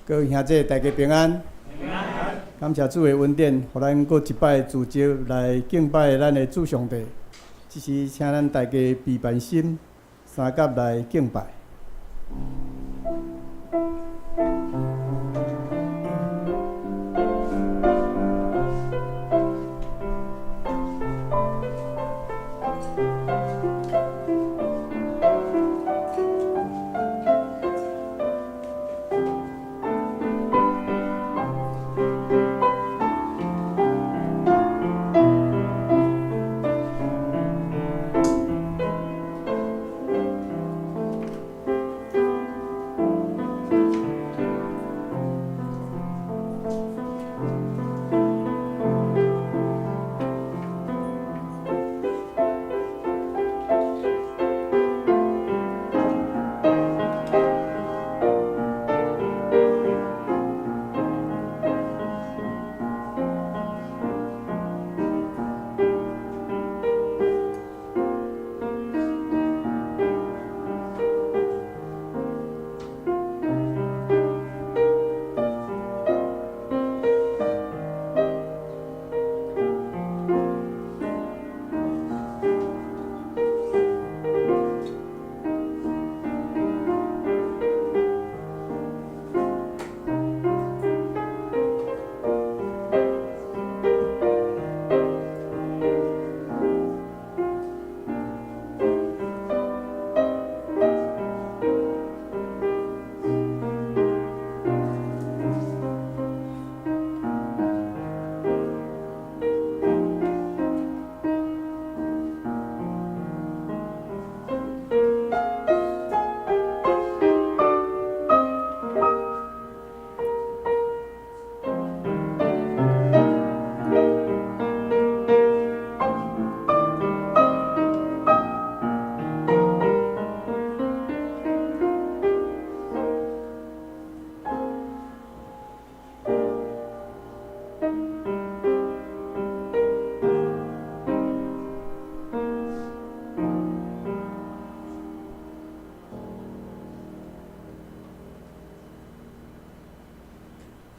各位兄弟，大家平安。感謝主的恩典，予咱閣一擺聚集來敬拜咱的主上帝。這時，請咱大家備辦心，三佮來敬拜。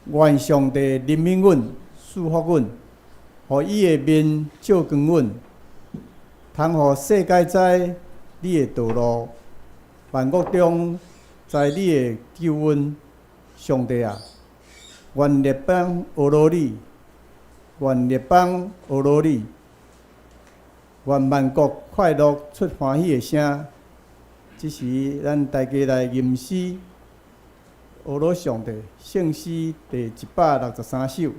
願上帝憐憫阮，賜福阮，予伊的面照光阮，通予世界知你的道路，萬國中知你的救恩。上帝啊，願列邦呵咾你，願列邦呵咾你，願萬國快樂出歡喜的聲。這時，咱大家來吟詩。呵咾上帝聖詩第163首，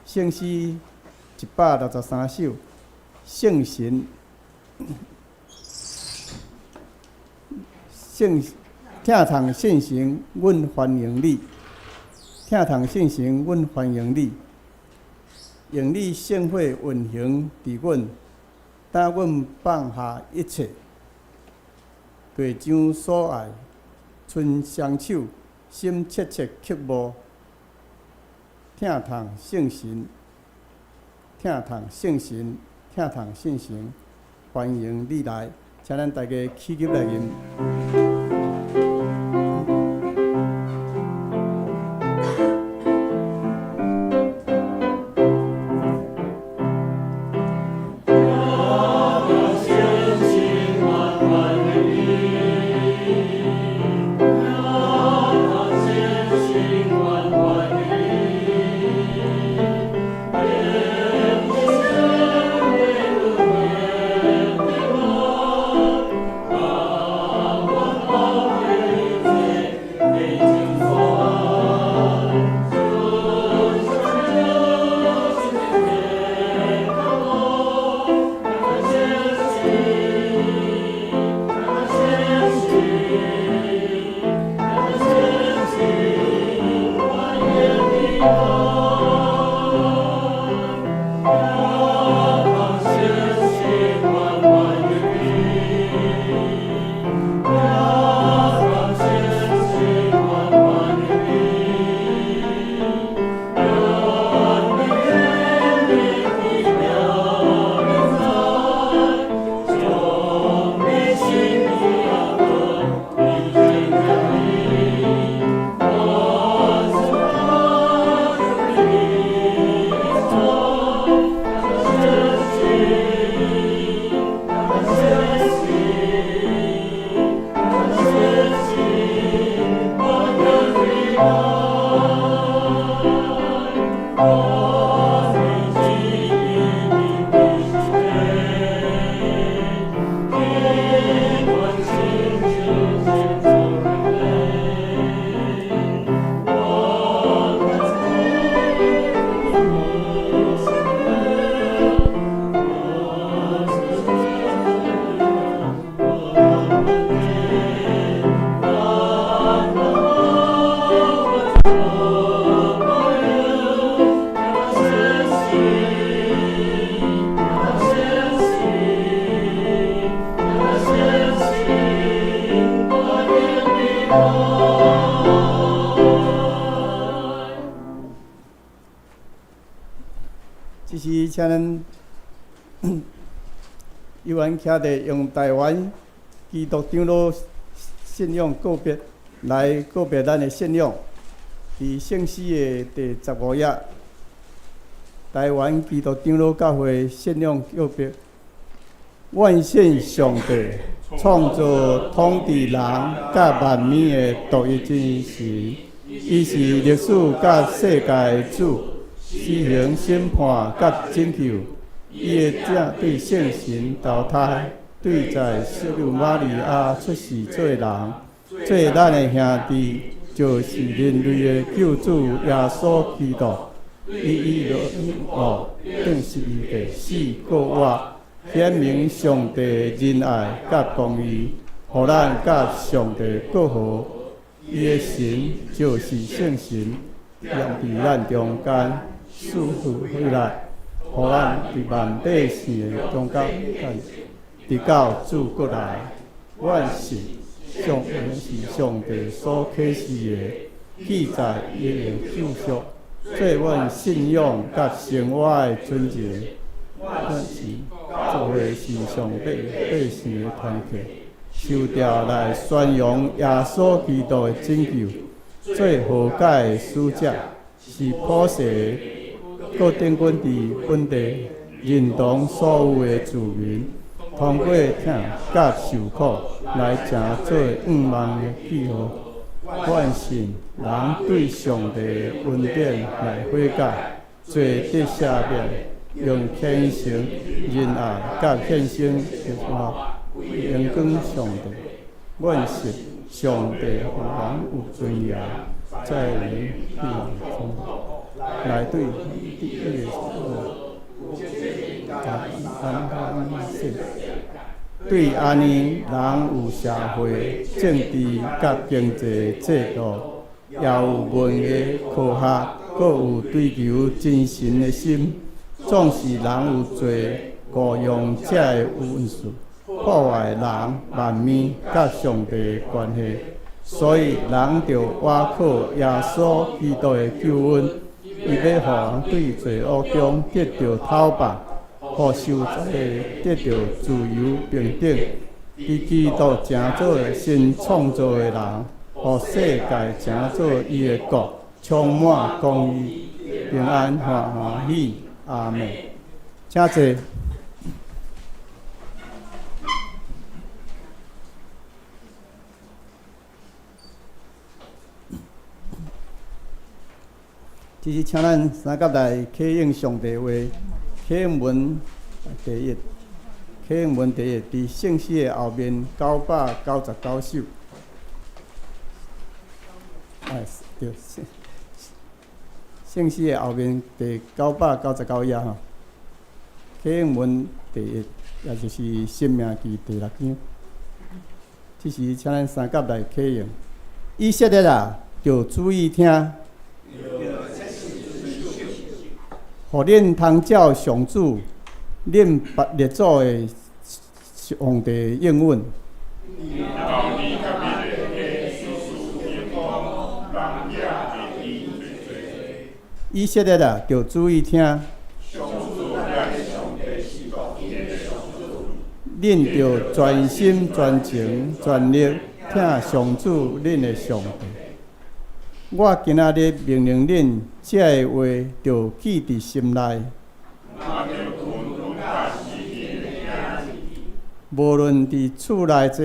聖詩163首，聖神聖疼痛聖神，阮歡迎你；疼痛聖神，阮歡迎你。用你聖火運行佇阮，帶阮放下一切，地將所愛。伸雙手，心切切渴慕，疼痛聖神，疼痛聖神，疼痛聖神，歡迎你來，請咱大家起立來吟。時請咱有緣徛佇用台灣基督長老信仰告別來告別咱的信仰。佇聖詩的第15頁，台灣基督長老教會信仰告別。願信上帝創造統治人佮萬物的獨一真神，伊是歷史佮世界的主，施行審判佮拯救。伊的子對聖神投胎，對在聖母瑪利亞出世做人，做咱的兄弟，就是人類的救主耶穌基督。伊以落釘十字架死閣活，顯明上帝仁愛佮公義，予咱佮上帝閣和。伊的神就是聖神，踮佇咱中間賜福予咱，予咱佇萬百姓的中間，直到主閣來。阮信上是上帝所啟示的，記載伊的救贖，做阮信仰佮生活的準繩。阮是教會是上帝百姓的團體，受召來宣揚耶穌基督的拯救，做和解的使者，是普世各定本佇本地認同所有的住民，通過疼佮受苦來成做願望的記號。願信人對上帝的恩典來悔改，罪得赦免，用虔誠、仁愛佮獻身的活，榮光上帝。願信上帝予人有尊嚴，在人中來對伊的對按呢，人有社會、政治佮經濟制度，也有文藝科學，閣有追求真神的心。總是人有罪，誤用這个恩賜，破壞人、萬物佮上帝的關係。所以人著倚靠耶穌基督的救恩，伊欲予人對罪惡中得著透放，予受災的得著自由平等。佇基督成做新創造的人，予世界成做伊的國，充滿公義、平安、歡喜。阿們。請坐。這是請咱三甲來啟應上帝話，啟應文第一，啟應文第一，佇聖詩的後面999首。哎，對，聖詩的後面第999頁吼，啟應文第一，也就是申命記第六章。這時請咱三甲來啟應，以色列啊，著注意聽。予恁通照上主恁列祖的上帝應允。以色列啊，著注意聽。恁著全心全情全力疼上主恁的上帝。我今仔日命令恁，這个話著記佇心內。無論佇厝內坐，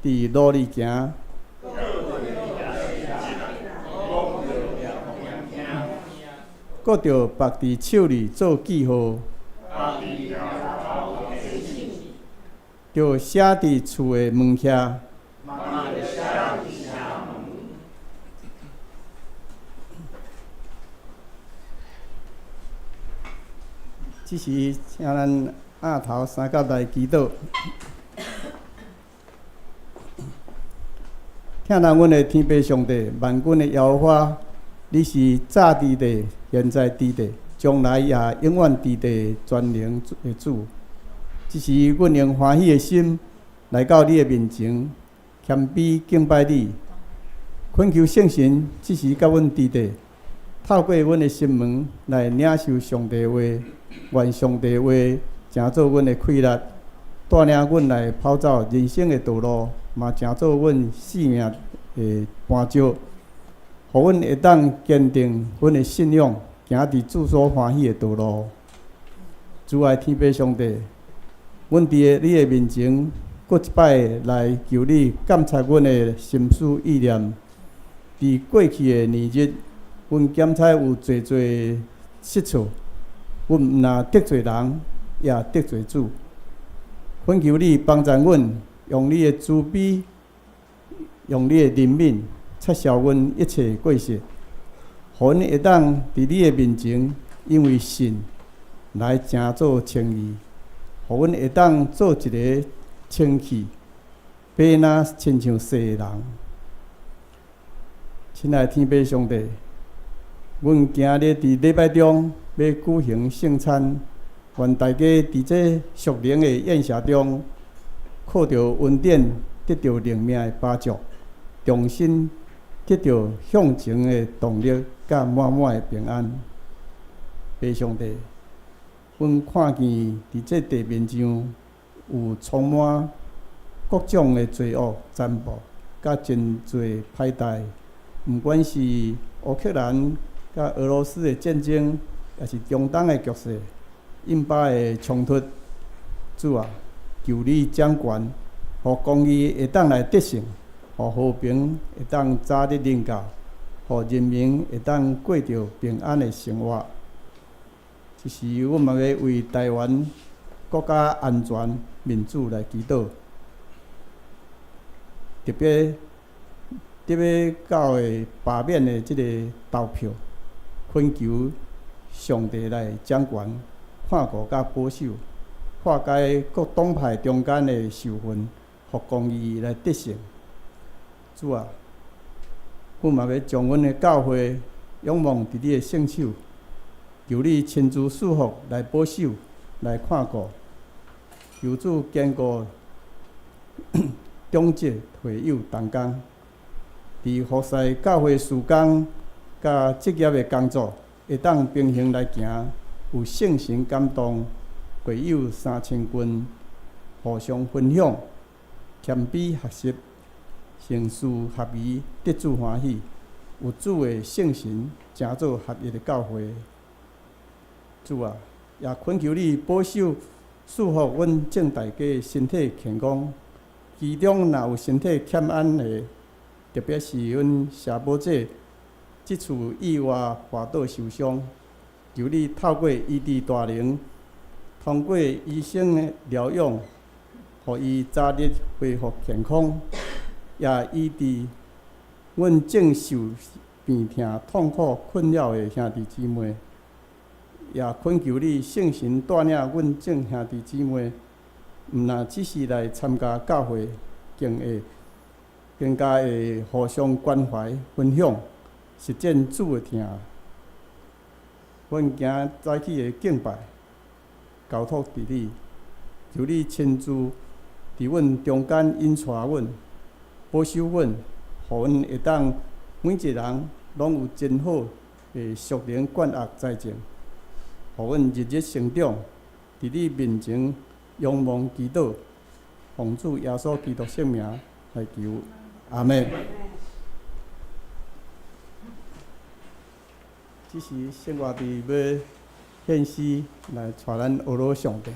佇路裡行，閣著縛佇手裡做記號，著寫佇厝的門徛。這時，請咱額頭三甲來祈禱。疼咱阮的天父上帝，萬軍的耶和華，你是早佇地，現在佇地，將來也永遠佇地全能的主。這時，阮用歡喜的心來到你的面前，謙卑敬拜你，懇求聖神這時佮阮佇地，透過阮的心門來領受上帝話，願上帝話成做阮的氣力，帶領阮來跑走人生的道路，嘛成做阮性命的磐石，予阮會當堅定阮的信仰，行佇主所歡喜的道路。主愛天父上帝，阮佇你的面前，閣一擺來求你監察阮的心思意念。佇過去的年日，阮檢查有濟濟失錯，阮毋但得罪人，也得罪主。懇求你幫助阮，用你的慈悲，用你的憐憫，擦消阮一切過失，予阮會當佇你的面前，因為信來成做稱義，予阮會當做一个清氣，白若親像雪的人。親愛天父上帝，阮今日佇禮拜中欲舉行聖餐，願大家佇這屬靈的宴席中，靠著恩典得著靈命的飽足，重新得著向前的動力，佮滿滿的平安。父上帝，阮看見佇這地面上有充滿各種的罪惡、殘暴，佮真濟歹代，毋管是烏克蘭佮俄羅斯的戰爭，抑是中東的局勢、印巴的衝突，主啊，求你掌權，予公義會當來得勝，予和平會當早日臨到，予人民會當過著平安的生活。這時，阮嘛欲為台灣國家安全、民主來祈禱，特別特欲到的罷免的這个投票，懇求上帝來掌權、看顧佮保守，化解各黨派中間的仇恨，予公義來得勝。主啊，阮嘛欲將阮的教會仰望佇你的聖手，求你親自賜福來保守、來看顧，求主堅固長執會友同工，佇服侍教會事工佮職業的工作，會當平行來行，有聖神感動，會友三親近，互相分享，謙卑學習，行事合宜，得主歡喜，有主的聖神，成做合一的教會。主啊，也懇求你保守賜福阮眾大家身體健康，其中若有身體欠安的，特別是阮社保姐這次意外跋倒受傷，求你透過醫治大能，通過醫生的療養，予伊早日恢復健康，也醫治阮正受病痛痛苦困擾的兄弟姊妹。也懇求你聖神帶領阮眾兄弟姊妹，毋但只是來參加教會，更會更加會互相關懷、分享、實踐主的疼。阮今早起的敬拜，交託佇你，求你親自佇阮中間引帶阮、保守阮，予阮會當每一个人攏有真好的屬靈灌壓栽種，予阮日日成長，佇你面前仰望祈禱，奉主耶穌基督聖名來求，阿們。這時聖樂隊欲獻詩來帶咱呵咾上帝。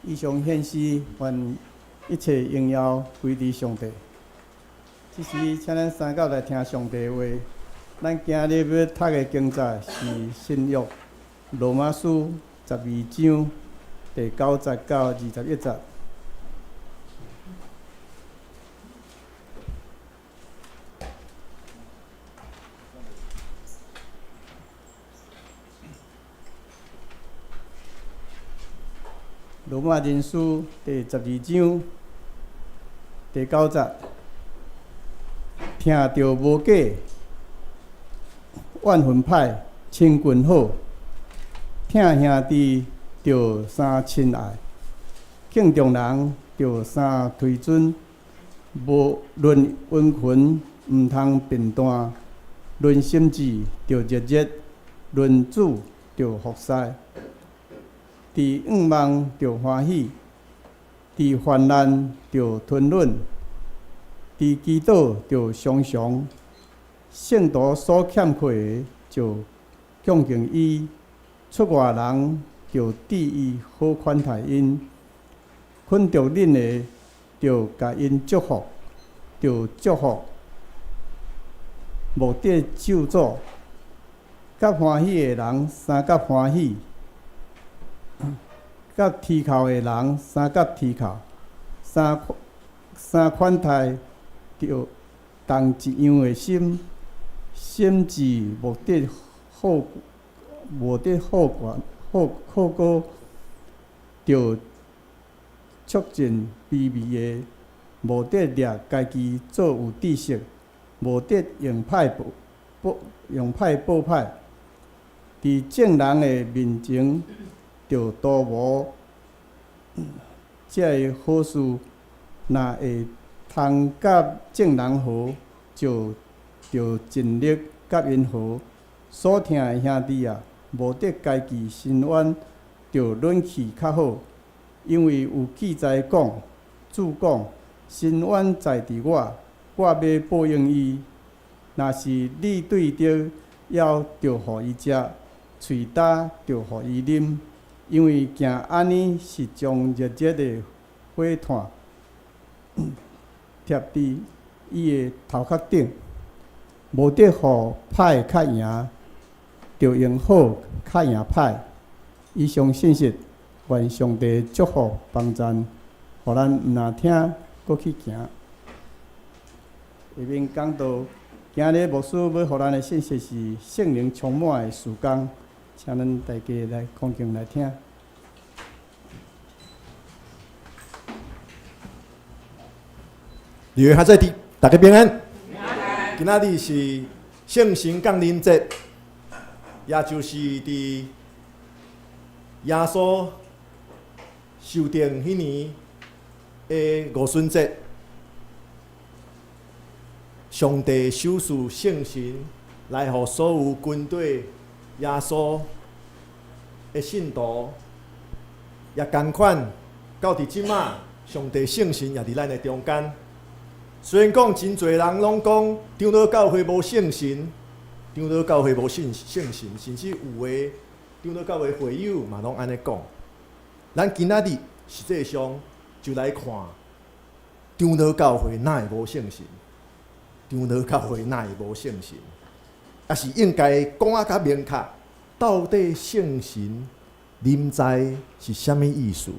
以上獻詩，願一切榮耀歸佇上帝。這時，請咱三甲來聽上帝話。咱今日欲讀的經節是新約羅馬書十二章第九節到21節。羅馬人書第十二章第九節，疼著無假，怨恨歹，親近好，疼兄弟著相親愛，敬重人著相推尊，無論殷勤毋通貧惰，論心志著熱熱，論主著服侍。佇願望著歡喜，佇患難著吞忍，佇祈禱著常常。聖徒所欠缺的，就恭敬伊；出外人就致意好款待𪜶；懇著恁的，就共𪜶祝福，著祝福，莫得咒詛。佮歡喜的人相佮歡喜。佮啼哭的人相佮啼哭，三三款待著同一樣的心，心志莫得好，莫得好懸好好高，著促進卑微的，莫得掠家己做有知識，莫得用歹報報用歹報歹，佇眾人的面前。著圖謀這个好事，若會通佮眾人和，就著盡力佮𪜶和。所疼的兄弟啊，無得家己伸冤，著忍氣較好，因為有記載講，主講，伸冤在佇我，我欲報應伊。若是你對著枵，著予伊食；喙焦，著予伊啉。因為行按呢是將熱熱的火炭貼佇伊的頭殼頂，無得予歹較贏，著用好較贏歹。以上信息，願上帝祝福幫贊，予咱毋但聽，閣去行。下面講到今日牧師欲予咱的信息是聖靈充滿的事工。請咱大家來恭敬來聽。弟兄姊妹，大家平安。今仔日是聖神降臨節，也就是佇耶穌受釘彼年的五旬節，上帝賞賜聖神來予所有跟綴耶穌的信徒，也仝款到佇這馬，上帝聖神也佇咱的中間。雖然講真濟人攏講長老教會無聖神，長老教會無聖聖神，甚至有的長老教會會友嘛攏按呢講。咱今仔日實際上就來看長老教會哪會無聖神？長老教會哪會無聖神？也是應該講啊較明確，到底聖神臨在是啥物意思？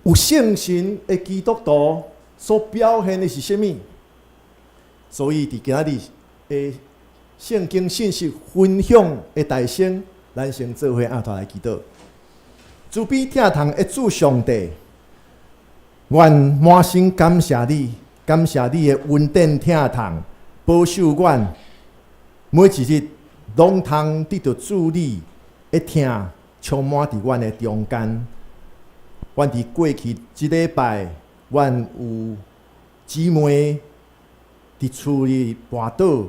有聖神的基督徒所表現的是啥物？所以佇今仔日的聖經信息分享的大先，咱先做伙阿頭來祈禱。慈悲疼痛的主上帝，阮滿心感謝你，感謝你的恩典疼痛，保守阮。每一日攏通得著主你的疼，充充滿佇阮的中間。阮佇過去這禮拜，阮有姊妹佇厝裡跋倒，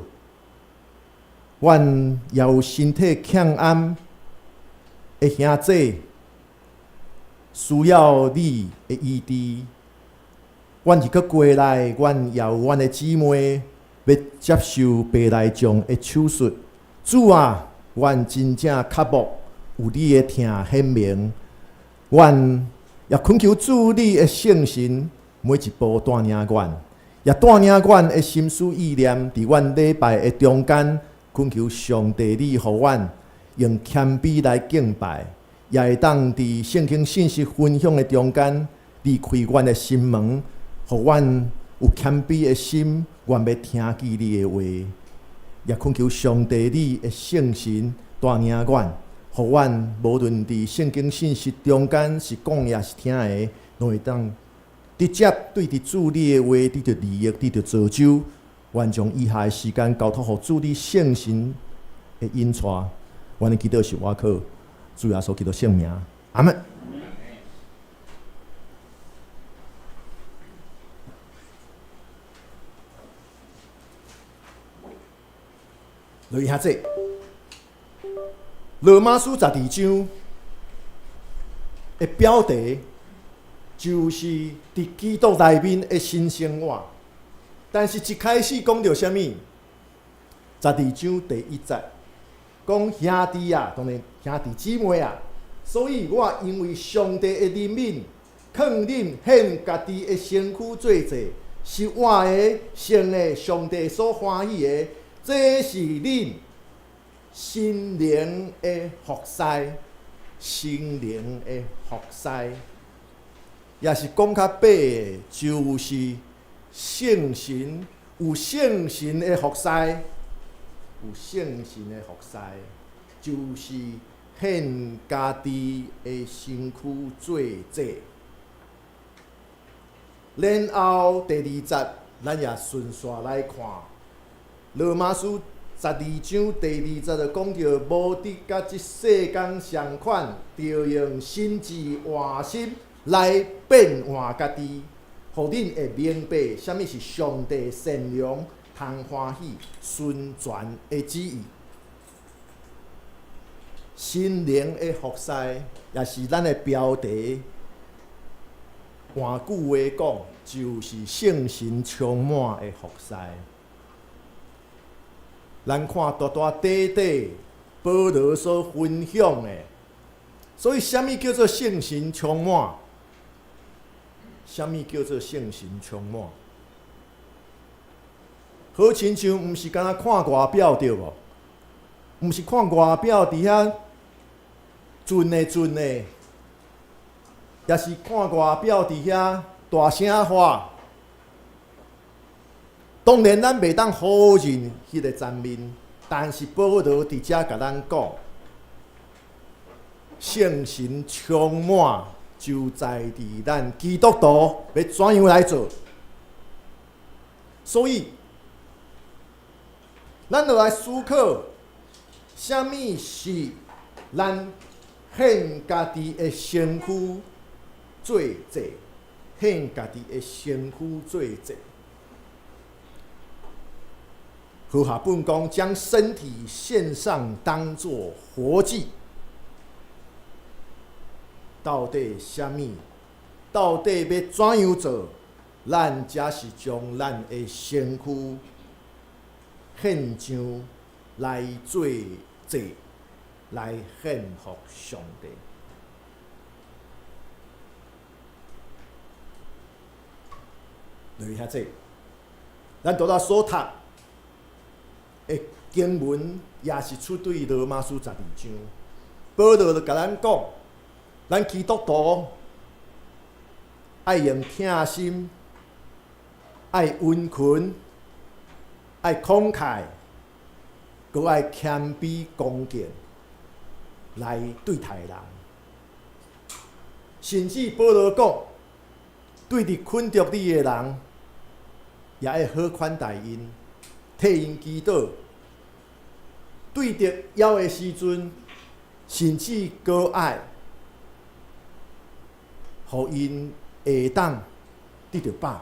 阮也有身體欠安的兄姊，需要你的醫治。阮閣過來，阮也有阮的姊妹欲接受白內障的手術。主啊，阮真正渴慕有你的疼顯明，阮也懇求主你的聖神每一步帶領阮，也帶領阮的心思意念，佇阮禮拜的中間，懇求上帝你予阮用謙卑來敬拜，也會當佇聖經信息分享的中間，你開阮的心門，予阮有謙卑的心，願欲聽見你的話，也懇求上帝你的聖神帶領阮，予阮無論佇聖經信息中間是講抑是聽的，攏會當直接對佇主你的話得著利益，得著造就。願將以下的時間交託予主你聖神的引帶。阮的祈禱是倚靠主耶穌基督聖名，阿門。落去遐濟，羅馬書十二章的標題就是佇基督內面的新生活。但是，一開始講著啥物？十二章第一節講兄弟啊，當然兄弟姊妹啊。所以我因為上帝的憐憫，勸恁獻家己的身軀做祭，是活的、聖的，上帝所歡喜的。這是恁心靈的服侍，心靈的服侍，也是講較白的，就是聖神有聖神的服侍，有聖神的服侍，就是獻家己的身軀做祭。然後第二節，咱也順紲來看。羅馬書十二章第二節就講著，無得佮這世間相款，著用心智換心來變換家己，予恁會明白啥物是上帝善良、通歡喜、純全的旨意。心靈的服侍，也是咱的標題。換句話講，就是聖神充滿的服侍。咱看大大短短保羅所分享的，所以啥物叫做聖神充滿？啥物叫做聖神充滿？好親像毋是干焦看外表對無？毋是看外表佇遐俊的俊的，抑是看外表佇遐大聲喊。當然，咱袂當否認彼个層面，但是保羅佇遮共咱講，聖神充滿就在佇咱基督徒欲怎樣來做。所以，咱就來思考，啥物是咱獻家己的身軀做祭，獻家己的身軀做祭。和合本講，將身體獻上，當作活祭。到底啥物？到底欲怎樣做？咱才是將咱的身軀獻上來做祭，來獻予上帝。落去遐濟，咱拄仔所讀的經文也是出對羅馬書十二章，保羅就共咱講，咱基督徒愛用疼心、愛殷勤、愛慷慨，閣愛謙卑恭敬來對待人。甚至保羅講，對佇困著你的人，也愛好款待𪜶。替𪜶祈禱，對著枵的時陣，甚至閣愛，予𪜶會當得著飽。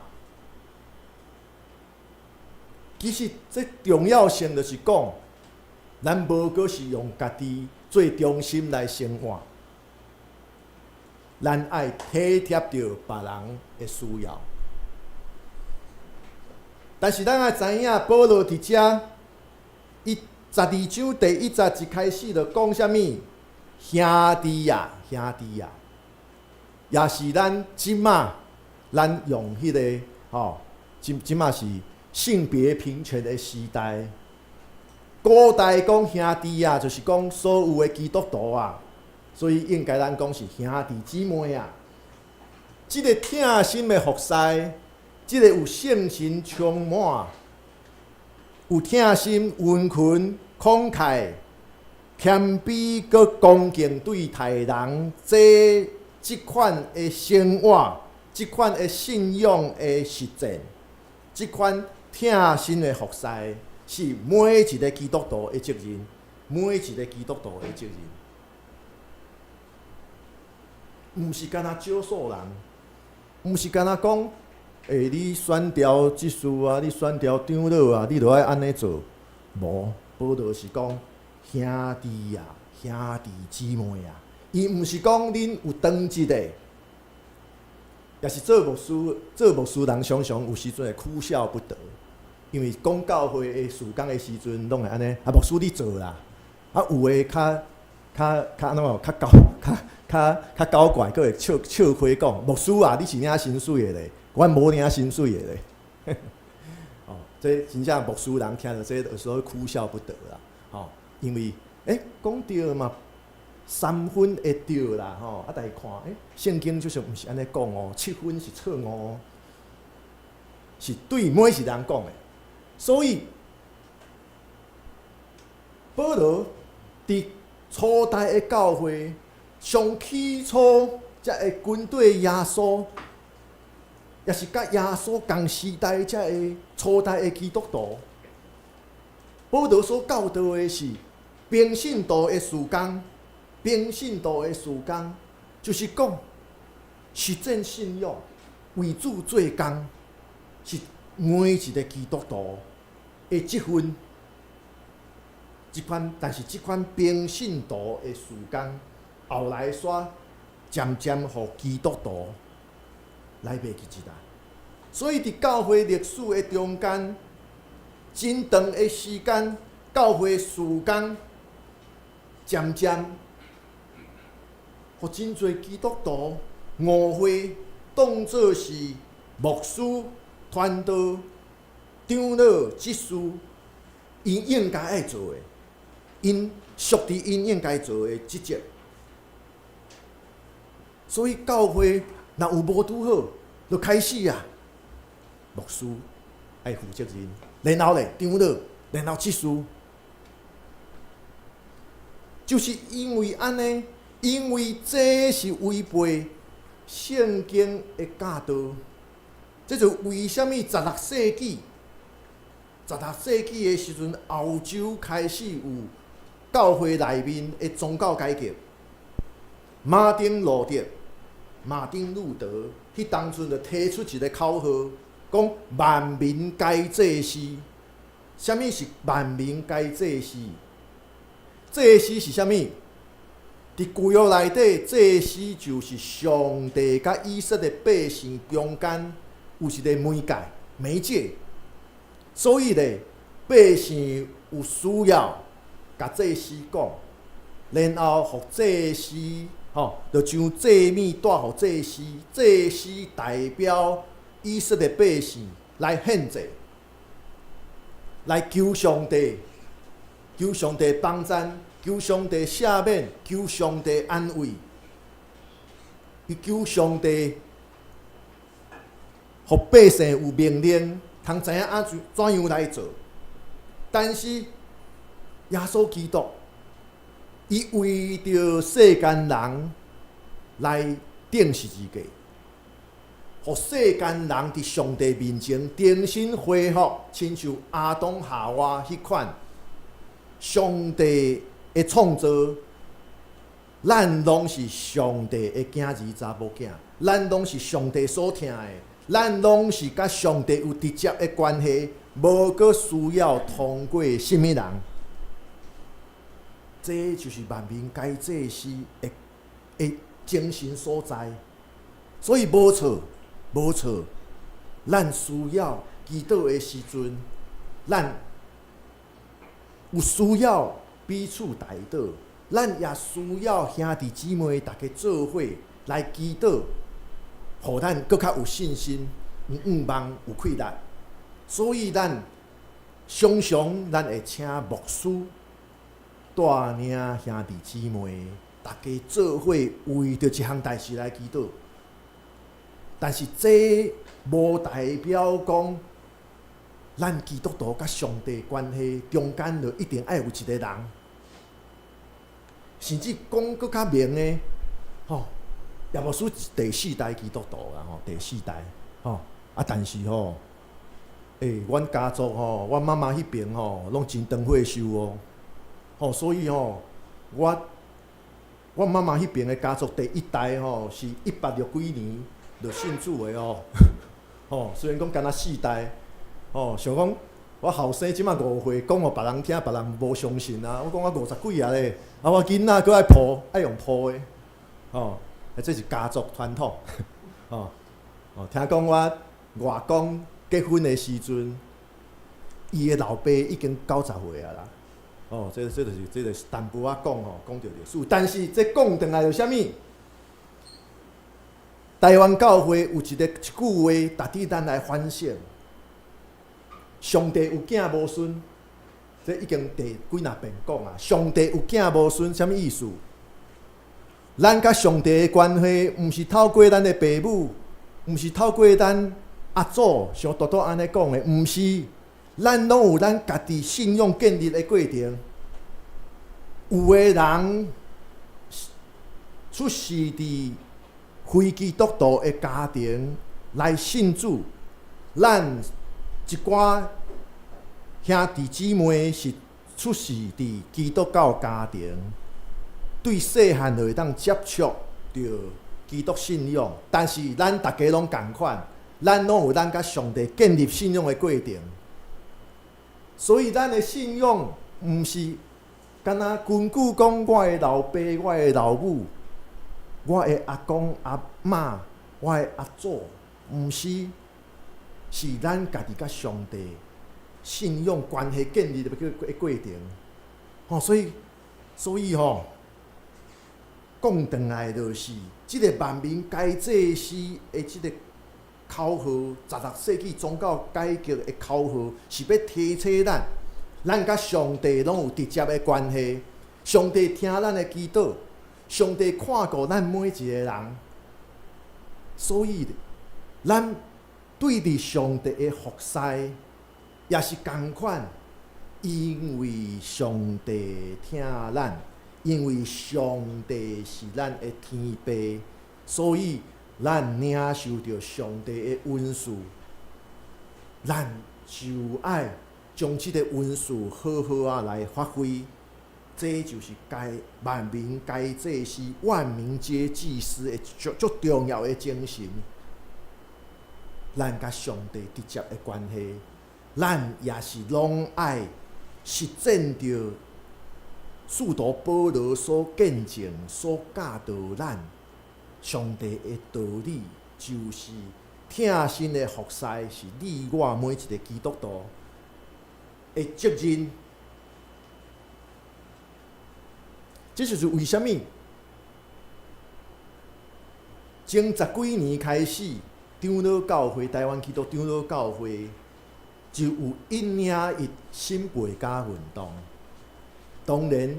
其實這重要性就是講，咱無閣是用家己做中心來生活，咱愛體貼著別人的需要。但是咱愛知影，保羅佇遮，伊12章第1節一開始就講啥物？兄弟啊，兄弟啊，也是咱這馬，咱用彼個吼，這這馬是性別平權的時代。古代講兄弟啊，就是講所有的基督徒啊，所以應該咱講是兄弟姊妹啊。這个疼心的服侍，這个有聖神充滿，有疼心、殷勤、慷慨、謙卑、閣恭敬對待人，這款的生活，這款的信仰的實踐，這款疼心的服侍，是每一个基督徒的責任，每一个基督徒的責任，毋是干焦少數人，毋是干焦講，你選調執事啊，你選調長老啊，你著愛按呢做。無，保羅是講兄弟啊，兄弟姊妹啊，伊毋是講恁有當職的，也是做牧師，做牧師人常常有時陣會哭笑不得，因為講教會的事工的時陣，攏會按呢，啊，牧師你做啦，啊，有的較較較按怎較搞較較較搞怪，閣會笑笑開講，牧師啊，你是領薪水的咧，阮無領薪水的咧。哦，這真正牧師人聽著這有時候哭笑不得啦，吼，因為講著嘛，三分會著啦，吼，啊，但是看聖經就是毋是按呢講哦，七分是錯誤，是對每一人講的，所以保羅佇初代的教會，上起初才會跟隨耶穌，也是佮耶穌仝時代才會初代的基督徒。保羅所教導的是平信徒的事工，平信徒的事工就是講實踐信仰，為主做工，是每一个基督徒的職分。這款，但是這款平信徒的事工，後來煞漸漸予基督徒來袂記一啦。所以佇教會歷史的中間，真長的時間，教會事工漸漸，予真濟基督徒誤會，當做是牧師、傳道、長老、執事，𪜶應該愛做的，𪜶屬佇𪜶應該做的職責。所以教會若有無拄好，就開始啊，牧師愛負責任，然後咧長老，然後執事，就是因為按呢，因為這是違背聖經的教導，這就為啥物16世紀，16世紀的時陣，歐洲開始有教會內面的宗教改革。馬丁路德，馬丁路德，彼當陣就提出一个口號，講萬民皆祭司。啥物是萬民皆祭司？祭司是啥物？佇舊約內底，祭司就是上帝佮以色列百姓中間有一个媒介媒介，所以咧，百姓有需要，共祭司講，然後予祭司吼，就將祭物帶予祭司，祭司代表以色列百姓來獻祭，來求上帝，求上帝幫贊，求上帝赦免，求上帝安慰，伊求上帝，予百姓有命令，通知影按怎樣來做。但是耶穌基督，伊為著世間人來釘十字架，予世間人佇上帝面前重新恢復，親像亞當夏娃彼款上帝的創造，咱攏是上帝的囝兒查某囝，咱攏是上帝所疼的，咱攏是佮上帝有直接的關係，無閣需要通過啥物人。這就是萬民皆祭司的精神所在。所以無錯，無錯，咱需要祈禱的時陣，咱有需要彼此代禱，咱也需要兄弟姊妹逐家做伙來祈禱，予咱閣較有信心、有向望、有氣力。所以咱常常咱會請牧師帶領兄弟姊妹，逐家做伙為著一項代誌來祈禱。但是這無代表講，咱基督徒佮上帝關係中間就一定愛有一個人，甚至講閣較明的，吼，葉牧師第四代基督徒啦，吼，第四代，吼，啊，但是吼，阮家族吼，阮媽媽彼爿吼，攏真長歲壽哦，吼，所以吼，阮媽媽彼爿的家族第一代吼，是一百六幾年就信主的哦，吼，雖然講干焦四代，吼，想講我後生這馬5歲，講予別人聽，別人無相信啊。我講我五十幾啊咧，啊，我囡仔閣愛抱，愛用抱的，吼，這是家族傳統，吼，哦，聽講我外公結婚的時陣，伊的老爸已經90歲啊啦，哦，這就是淡薄仔講吼，講著歷史，但是這講轉來就啥物？台灣教會有一句話，值得咱來反省。上帝有囝無孫，這已經第幾若遍講啊。上帝有囝無孫，啥物意思？咱佮上帝的關係，毋是透過咱的爸母，毋是透過咱阿祖，像多多按呢講的，毋是。咱攏有咱家己信仰建立的過程。有的人出世佇非基督徒的家庭來信主，咱一寡兄弟姊妹是出世佇基督教家庭，對細漢就會當接觸著基督信仰，但是咱逐家攏仝款，咱攏有咱佮上帝建立信仰的過程，所以咱的信仰毋是干焦根據講我的老爸、我的老母、我的阿公阿嬤、我的阿祖，毋是，是咱家己佮上帝信仰關係建立的過程。吼，所以吼，講轉來就是，這個萬民皆祭司的這個口號，16世紀宗教改革的口號，是欲提醒咱，咱佮上帝攏有直接的關係，上帝聽咱的祈禱，上帝看顧咱每一個人，所以咱對佇上帝的服侍也是仝款，因為上帝疼咱，因為上帝是咱的天父，所以咱領受著上帝的恩賜，咱就愛將這個恩賜好好仔來發揮。這就是該萬民皆祭司、萬民皆祭司的足足重要的精神。咱佮上帝直接的關係，咱也是攏愛實踐著使徒保羅所見證、所教導咱上帝的道理，就是疼心的服侍是你我每一個基督徒的責任。這就是為啥物前十幾年開始，長老教會、台灣基督長老教會就有一領一新背家運動。當然，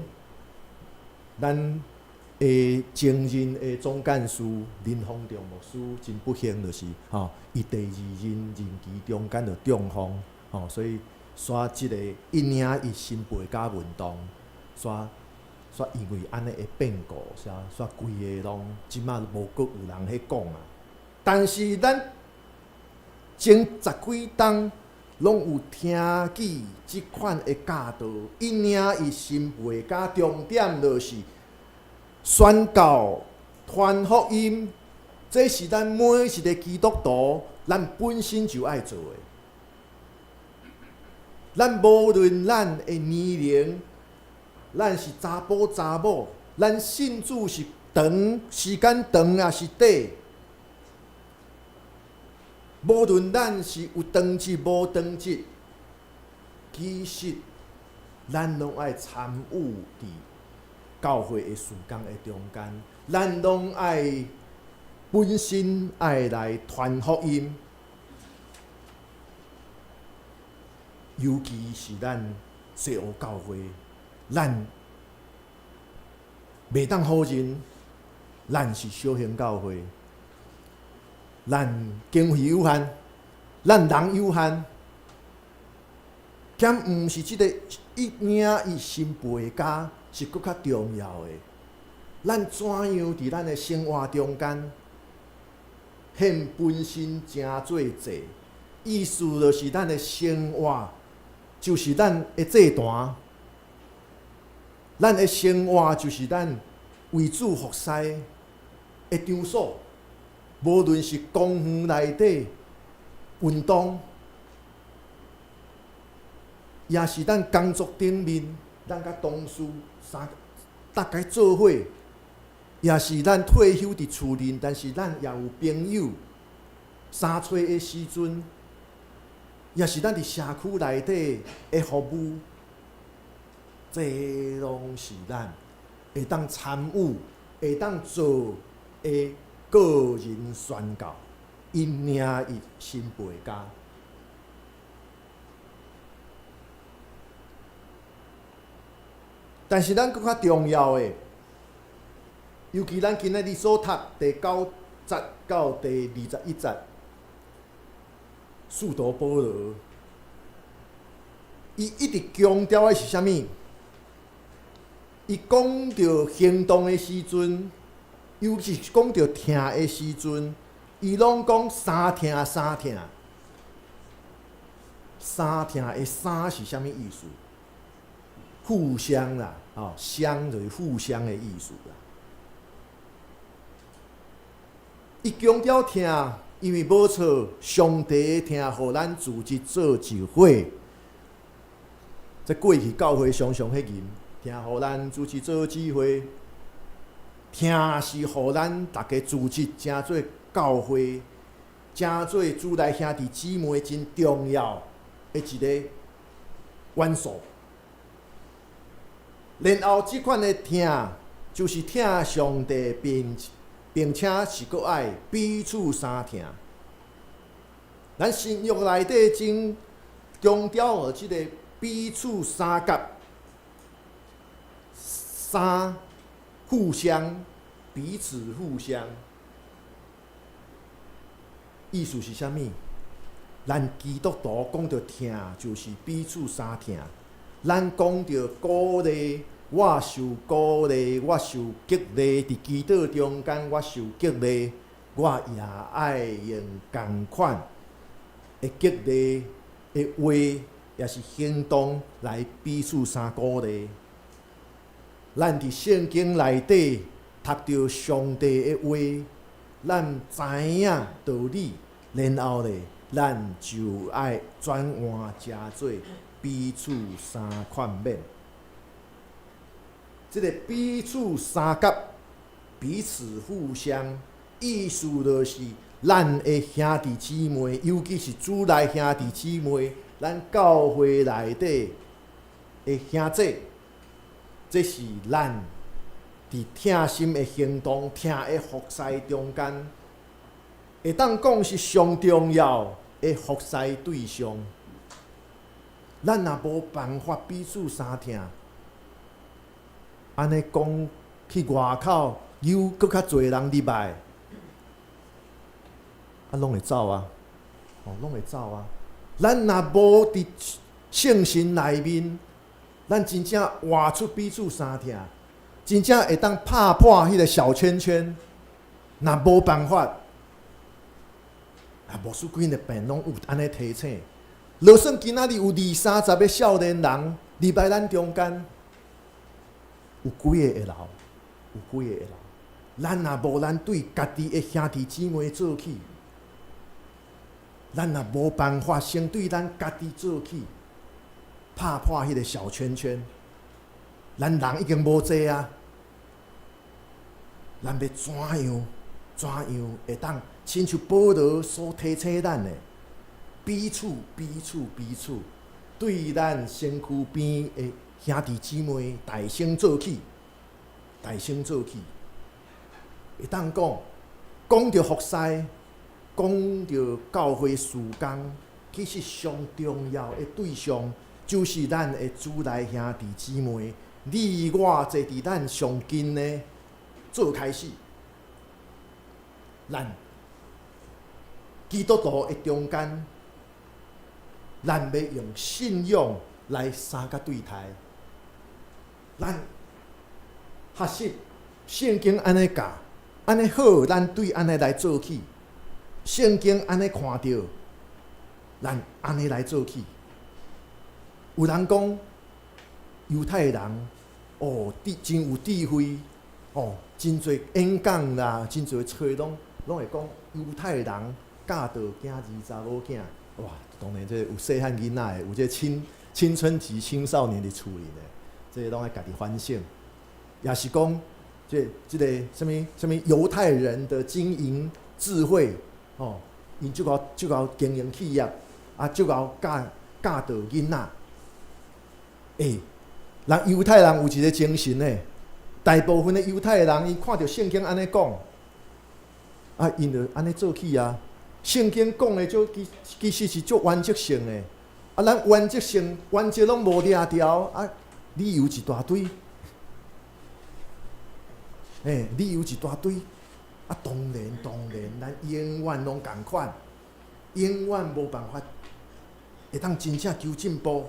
咱的前任的總幹事林豐仲牧師真不幸，就是吼，伊第二任任期中間就中風，吼，所以煞這個一領一新背家運動，煞煞因為按呢的變故，煞煞規个攏這馬無閣有人彼講啊。但是咱前十幾冬攏有聽見這款的教導，一領一新背家重點就是宣告、傳福音，這是咱每一个基督徒，咱本身就愛做的。咱無論咱的年齡，咱是查埔查某，咱信主是長時間長抑是短，無論咱是有當職無當職，其實咱攏愛參與佇教會的事工的中間，咱攏愛本身愛來傳福音，尤其是咱西湖教會，咱袂當否認，咱是小型教會，咱經費有限，咱人有限，兼毋是這个一領一新婦的家是閣較重要的。咱怎樣佇咱的生活中間獻本身成做祭？意思就是咱的生活就是咱的祭壇，咱的生活就是咱為主服侍的場所。無論是公園內底運動，也是咱工作頂面，咱佮同事三逐家做伙，也是咱退休佇厝裡，但是咱也有朋友相揣的時陣，也是咱佇社區內底的服務，這攏是咱會當參與、會當做的個人宣告，一領一新婦的家。但是咱閣較重要的，尤其咱今仔日所讀第九節到第二十一節，使徒保羅，伊一直強調的是啥物？伊講著行動的時陣，尤其是講著疼的時陣，伊攏講三疼三疼。三疼的三是啥物意思？互相啦，哦，相就是互相的意思啦。伊強調疼，因為無錯，上帝的疼予咱組織做一伙。這過去教會常常彼吟，疼予咱組織做一伙，疼是予咱逐家組織成做教會，成做主內兄弟姊妹真重要的一个元素。然後這款的疼，就是疼上帝並並且是閣愛彼此相疼。咱新約內底真強調這个彼此相佮，三互相，彼此互相。意思是啥物？咱基督徒講著疼，就是彼此相疼。咱講著鼓勵，我受鼓勵，我受激勵，佇祈禱中間我受激勵，我也愛用仝款的激勵的話，也是行動來彼此相鼓勵。咱佇聖經內底讀著上帝的話，咱知影道理，然後咧，咱就愛轉換成做彼此相勸勉。這个彼此相佮、彼此互相，意思就是咱的兄弟姊妹，尤其是主內兄弟姊妹，咱教會內底的兄弟，這是咱佇疼心的行動、疼的服侍中間，會當講是上重要的服侍對象。咱若無辦法彼此相疼，按呢講去外口有閣較濟人入來，啊，攏會走啊，哦，攏會走啊。咱若無佇聖神內面，咱真正活出彼此相疼，真正會當拍破彼个小圈圈。若無辦法，啊，牧師規个病攏有按呢提醒。就算今仔日有二三十个少年人入來咱中間，有幾个會留？有幾個會留？咱若無咱對家己的兄弟姊妹做起，咱若無辦法先對咱家己做起，拍破彼個小圈圈，咱人已經無濟啊！咱欲怎樣？怎樣會當親像保羅所提醒咱的，彼此彼此彼此，對咱身軀邊的兄弟姊妹大聲做起，大聲做起，會當講，講著服侍，講著教會事工，其實上重要的對象就是咱的主內兄弟姊妹，你我坐佇咱上近的做開始。咱基督徒的中間，咱欲用信仰來相佮對待。咱學習聖經按呢教，按呢好，咱對按呢來做起。聖經按呢看著，咱按呢來做起。有人講猶太人哦，智真有智慧哦，真濟演講啦，真濟冊攏攏會講猶太人教導囝兒查某囝，哇！當然這有細漢囡仔的，有這青春期青少年佇厝裡的，這攏愛家己反省。也是講這個啥物啥物猶太人的經營智慧，哦，𪜶足𠢕足𠢕經營企業，啊，足𠢕教教導囡仔。欸，人猶太人有一個精神呢，大部分的猶太人，伊看著聖經按呢講，啊，𪜶就按呢做起啊。聖經講的足其其實是足原則性的，啊，咱原則性原則攏無掠著，啊，理由一大堆，欸，理由一大堆，啊，當然當然，咱永遠攏仝款，永遠無辦法會當真正求進步。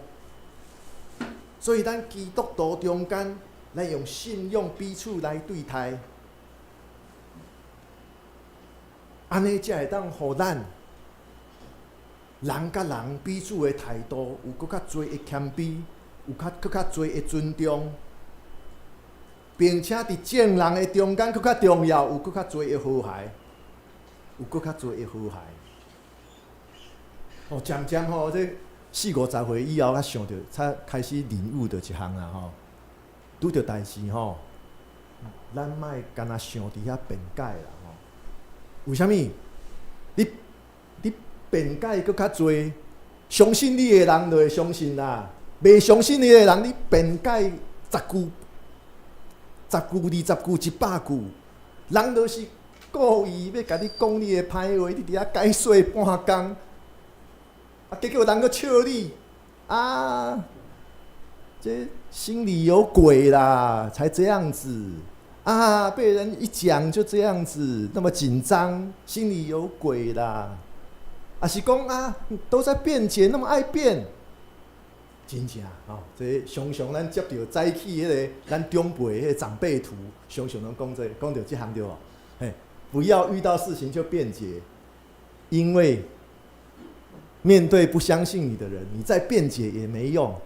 所以，咱基督徒中間，咱用信仰彼此來對待，按呢才會當予咱人佮人彼此的態度有閣較濟的謙卑，有較閣較濟的尊重，並且佇眾人的中間閣較重要，有閣較濟的和諧，有閣較濟的和諧。哦，漸漸吼，這四五十歲以後，才想著，才開始領悟著一項啦吼。拄著代誌吼，咱莫干焦想佇遐辯解啦吼。為啥物？你你辯解閣較濟，相信你的人就會相信啦。袂相信你的人，你辯解十句、十句、20句、100句，人就是故意欲共你講你的歹話，你佇遐解說半工。啊！結果人閣笑你，啊！這心裡有鬼啦，才這樣子啊！被人一講就這樣子，那麼緊張，心裡有鬼啦！啊，是講啊，都在辯解，那麼愛辯，真正吼，這常常咱接著早起彼个咱長輩彼个長輩圖，常常攏講這個，講著這項對無？嘿，不要遇到事情就辯解，因為面對不相信你的人，你再辯解也沒用。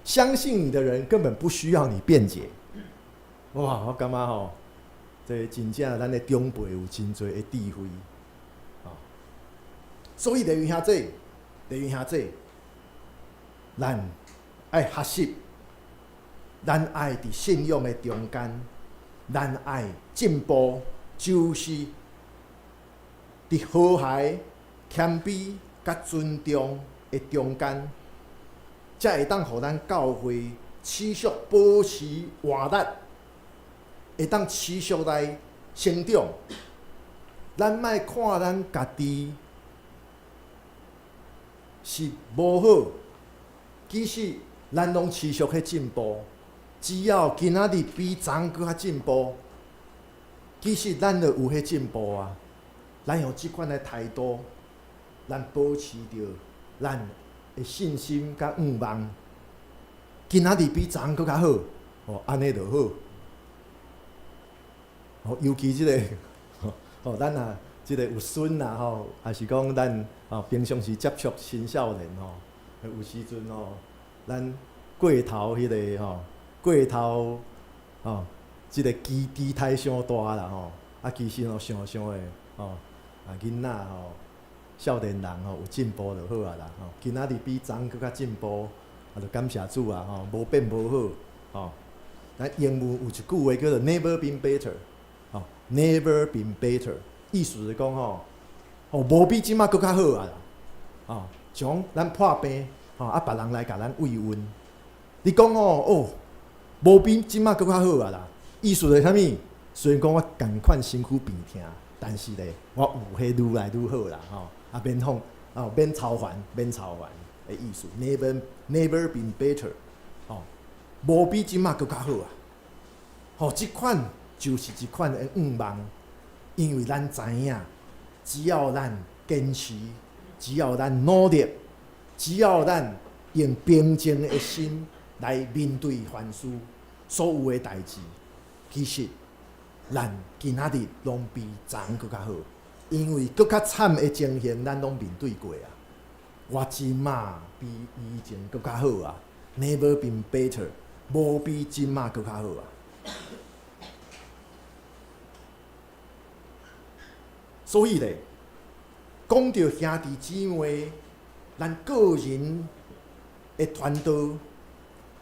相信你的人根本不需要你辯解。哇，我感覺吼，這真正咱的長輩有真濟的智慧，哦。所以利用兄弟，利用兄弟，咱愛學習，咱愛佇信仰的中間，咱愛進步，就是佇和諧、謙卑、佮尊重的中間，才會當予咱教會持續保持活力，會當持續來成長。咱莫看咱家己是無好，其實咱攏持續咧進步。只要今仔日比昨昏閣較進步，其實咱就有彼進步啊。咱用這款的態度，咱保持著咱的信心佮願望。今仔日比昨昏閣較好，哦，按呢就好。哦，尤其這個，吼，咱若這個有孫啦吼，還是講咱吼平常時接觸青少年吼，有時陣吼，咱過頭彼個吼，過頭吼。這个期期待傷大啦吼，啊，其實吼想想的吼，啊，囡仔吼，少年人吼有進步就好啊啦吼。今仔日比昨閣較進步，啊，就感謝主啊吼，無變無好吼。咱英文有一句話叫做 “Never been better”，吼，Never been better，意思是講吼，哦，無比這馬閣較好啊啦，吼，像咱破病，吼，啊，別人來共咱慰問，你講吼，哦，無比這馬閣較好啊啦，意思是啥物？雖然講我仝款身軀病疼，但是咧，我有彼愈來愈好啦，吼，啊，免放，哦，免操煩，免操煩的意思，Never been better，吼，無比這馬閣較好啊！吼，這款就是一款的願望，因為咱知影，只要咱堅持，只要咱努力，只要咱用平靜的心來面對凡事所有的代誌，其實咱今仔日攏比昨閣較好，因為閣較慘的情形，咱攏面對過啊。我這馬比以前閣較好啊，Never been better，無比這馬閣較好啊。所以咧，講著兄弟姊妹，咱個人的傳道，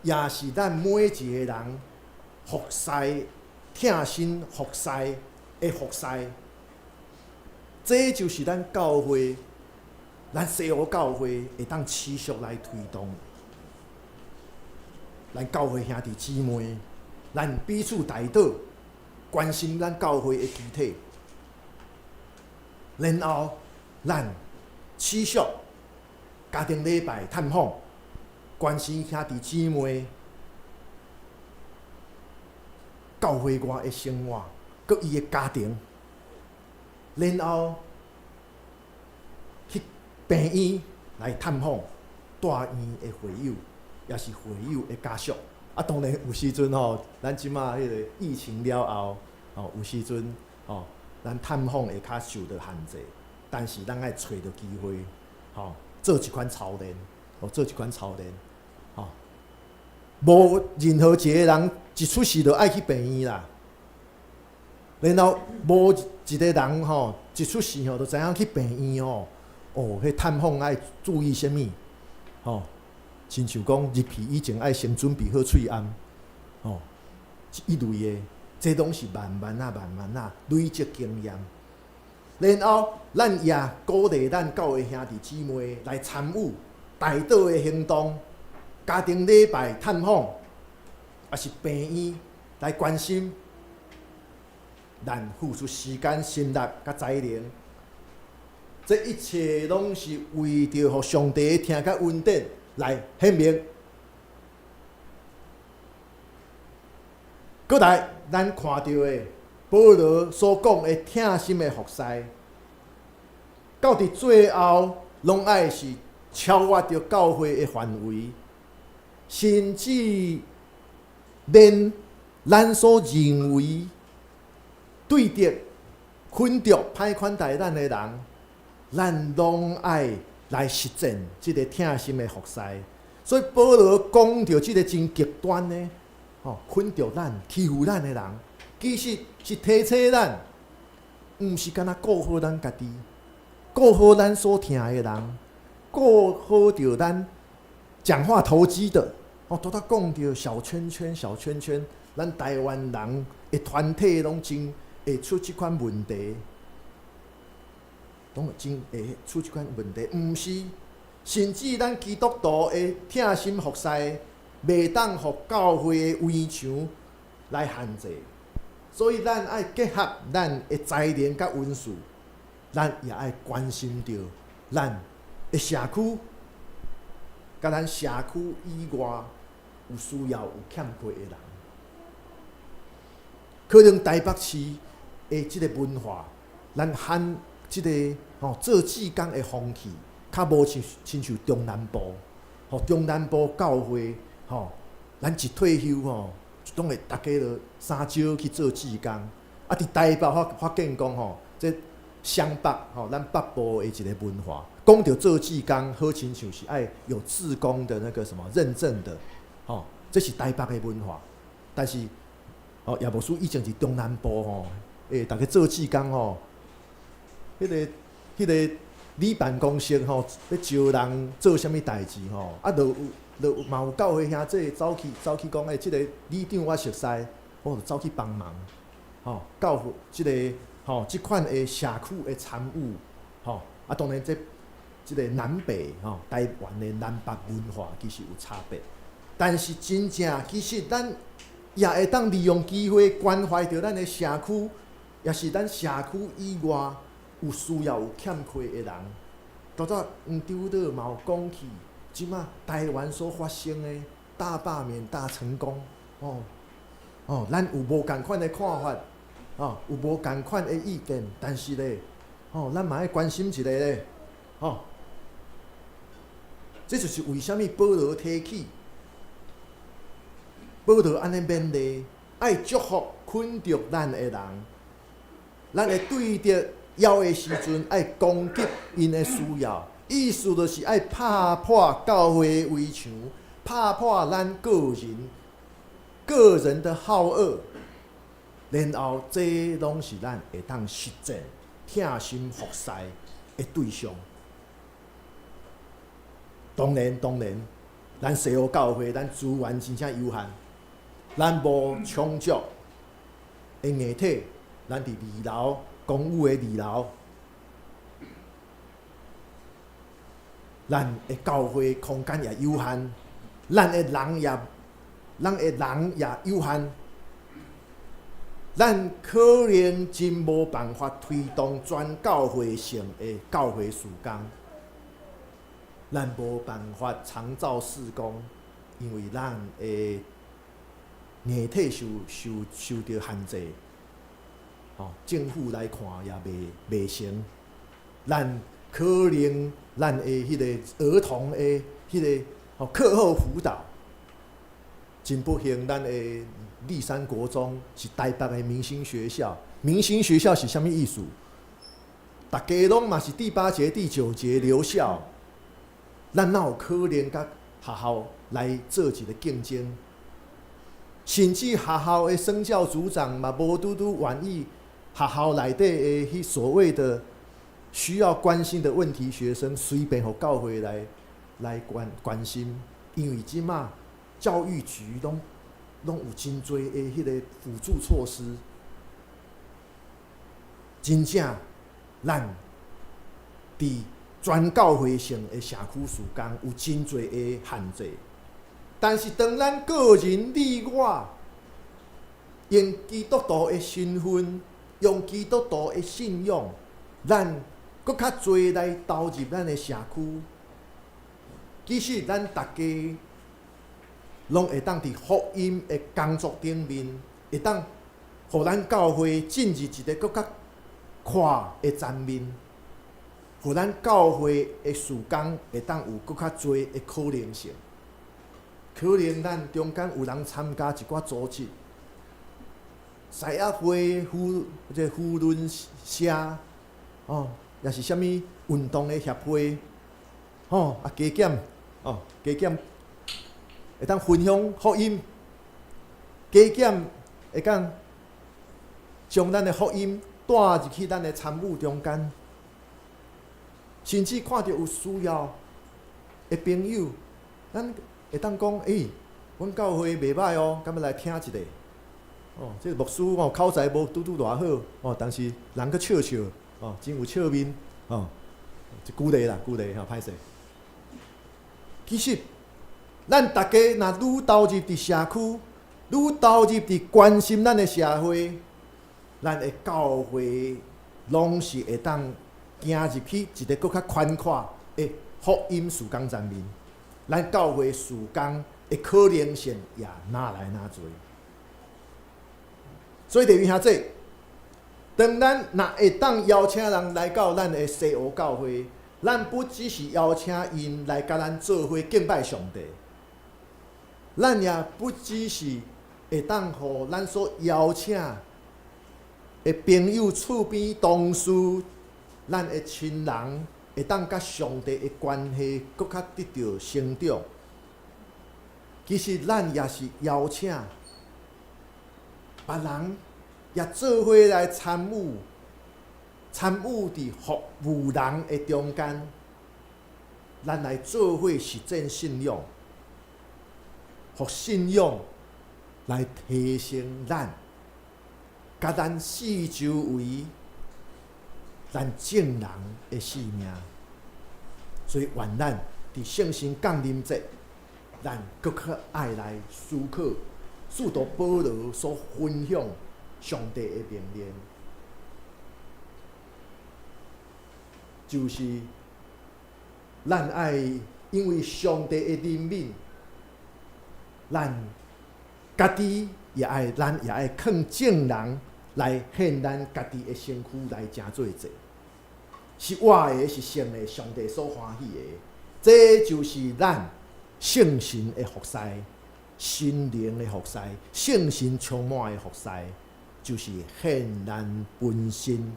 也是咱每一個人服侍、疼心服侍的服侍。這就是咱教會、咱西湖教會會當持續來推動。咱教會兄弟姊妹，咱彼此代禱，關心咱教會的肢體，然後咱持續家庭禮拜探訪，關心兄弟姊妹教會外的生活，佮伊的家庭，然後去病院來探訪住院的會友，也是會友的家屬。啊，當然有時陣吼，咱這馬彼个疫情了後，吼有時陣吼，咱探訪會較受著限制，但是咱愛揣著機會，吼做一款操練，吼做一款操練，吼無任何一个人一出事就愛去病院啦。然後無一個人吼一出事吼就知影去病院吼，哦，彼探訪愛注意啥物，吼。親像講入去以前愛先準備好喙罨，吼，這一類的，這攏是慢慢仔、慢慢仔累積經驗。然後，咱也鼓勵咱教會兄弟姊妹來參與代禱的行動、家庭禮拜探訪，抑是病院來關心，咱付出時間、心力佮才能，這一切攏是為著予上帝的疼佮恩典來顯明。閣來，咱看著的保羅所講的疼心的服侍，到佇最後，攏愛是超越著教會的範圍，甚至連咱所認為對敵、困著、歹款待咱的人，咱攏愛來實踐這个疼心的服侍。所以保羅講著這个真極端的，吼，困著咱、欺負咱的人，其實是提醒咱，毋是干焦顧好咱家己，顧好咱所疼的人，顧好著咱講話投機的，哦，拄才講著小圈圈、小圈圈，咱台灣人的團體攏真會出這款問題，攏會真會出這款問題，毋是，甚至咱基督徒的疼心服侍，袂當予教會的圍牆來限制，所以咱愛結合咱的才能佮恩賜，咱也愛關心著咱的社區，佮咱社區以外有需要、有欠缺的人。可能台北市的這个文化，咱喊這个吼做志工的風氣，較無親親像中南部，吼中南部教會吼，咱一退休吼，攏會逐家就三招去做志工。啊，佇台北發發現講吼，這雙北吼，咱北部的一个文化，講著做志工，好親像是愛有志工的那個什麼認證的，吼，這是台北的文化。但是哦，葉牧師以前佇中南部吼，欸，逐家做志工吼，彼個里辦公室吼，欲招人做啥物代誌吼，啊，就有嘛有教會兄弟走去講，欸，這個里長我熟似，我就走去幫忙，吼，教會這個吼，這款的社區的參與，吼，啊，當然這個南北吼，台灣的南北文化其實有差別，但是真正其實咱也會當利用機會關懷著咱的社區，也是咱社區以外有需要有欠缺的人。拄才黃長老嘛有講起，這馬台灣所發生的大罷免大成功，哦，咱有無仝款的看法，哦，有無仝款的意見，但是咧，哦，咱嘛愛關心一下咧，吼，這就是為啥物保羅提起，保羅按呢勉勵，愛祝福捆著咱的人，咱會對著枵的時陣愛供給𪜶的需要，意思就是愛拍破教會圍牆，拍破咱個人的好惡，然後這攏是咱會當實踐疼心服侍的對象。當然，當然，咱西湖教會，咱資源真正有限，咱無充足的硬體，咱佇二樓公寓的二樓，咱的教會空間也有限，咱的人也有限，咱可能真無辦法推動全教會性的教會事工，咱無辦法長照事工，因為咱的硬體受著限制，吼，政府來看也袂成。咱可能咱的彼個兒童的彼個吼課後輔導，真不幸，咱的麗山國中是台北的明星學校。明星學校是啥物意思？逐家攏嘛是第八節、第九節留校，咱哪有可能佮學校來做一個競爭？甚至學校的生教組長嘛，無拄拄願意學校內底的彼所謂的需要關心的問題學生，隨便予教會來關心，因為這馬教育局攏有真濟的彼個輔助措施，真正咱佇全教會性的社區事工有真濟的限制。但是當咱個人你我用基督徒的身份，用基督徒的信仰，咱閣較濟來投入咱的社區。其實咱逐家攏會當佇福音的工作頂面，會當予咱教會進入一個閣較闊的層面，予咱教會的事工會當有閣較濟的可能性。可能咱中間有人參加一寡組織，賽亞會、這個扶輪社，哦，抑是啥物運動的協會，吼，啊加減，哦，加減會當分享福音，加減會當將咱的福音帶入去咱的參與中間，甚至看著有需要的朋友，咱會當講，欸，阮教會袂䆀哦，敢欲來聽一下？哦，這個牧師哦，口才無拄拄偌好，哦，但是人閣笑笑，哦，真有笑面，哦，舉例啦，舉例吼，歹勢。其實，咱逐家若愈投入佇社區，愈投入佇關心咱的社會，咱的教會攏是會當行入去一個閣較寬闊的福音事工層面。咱教會事工的可能性也愈來愈濟。所以，弟兄姊，當咱若會當邀請人來到咱的西湖教會，咱不只是邀請𪜶來佮咱做伙敬拜上帝，咱也不只是會當予咱所邀請的朋友、厝邊同事、咱的親人，會當佮上帝的關係閣較得著成長。其實，咱也是邀請別人也做伙來參與，參與佇服務人的中間，咱來做伙實踐信仰，予信仰來提升咱，佮咱四周圍，咱眾人的性命。所以，願咱佇聖神降臨節，咱閣較愛來思考使徒保羅所分享上帝的命令，就是咱愛因為上帝的憐憫，咱家己也愛，咱也愛勸眾人來獻咱家己的身軀來成做祭，是活的，是聖的，上帝所歡喜的。這就是咱聖神的服侍，心靈的服侍，聖神充滿的服侍，就是獻咱本身，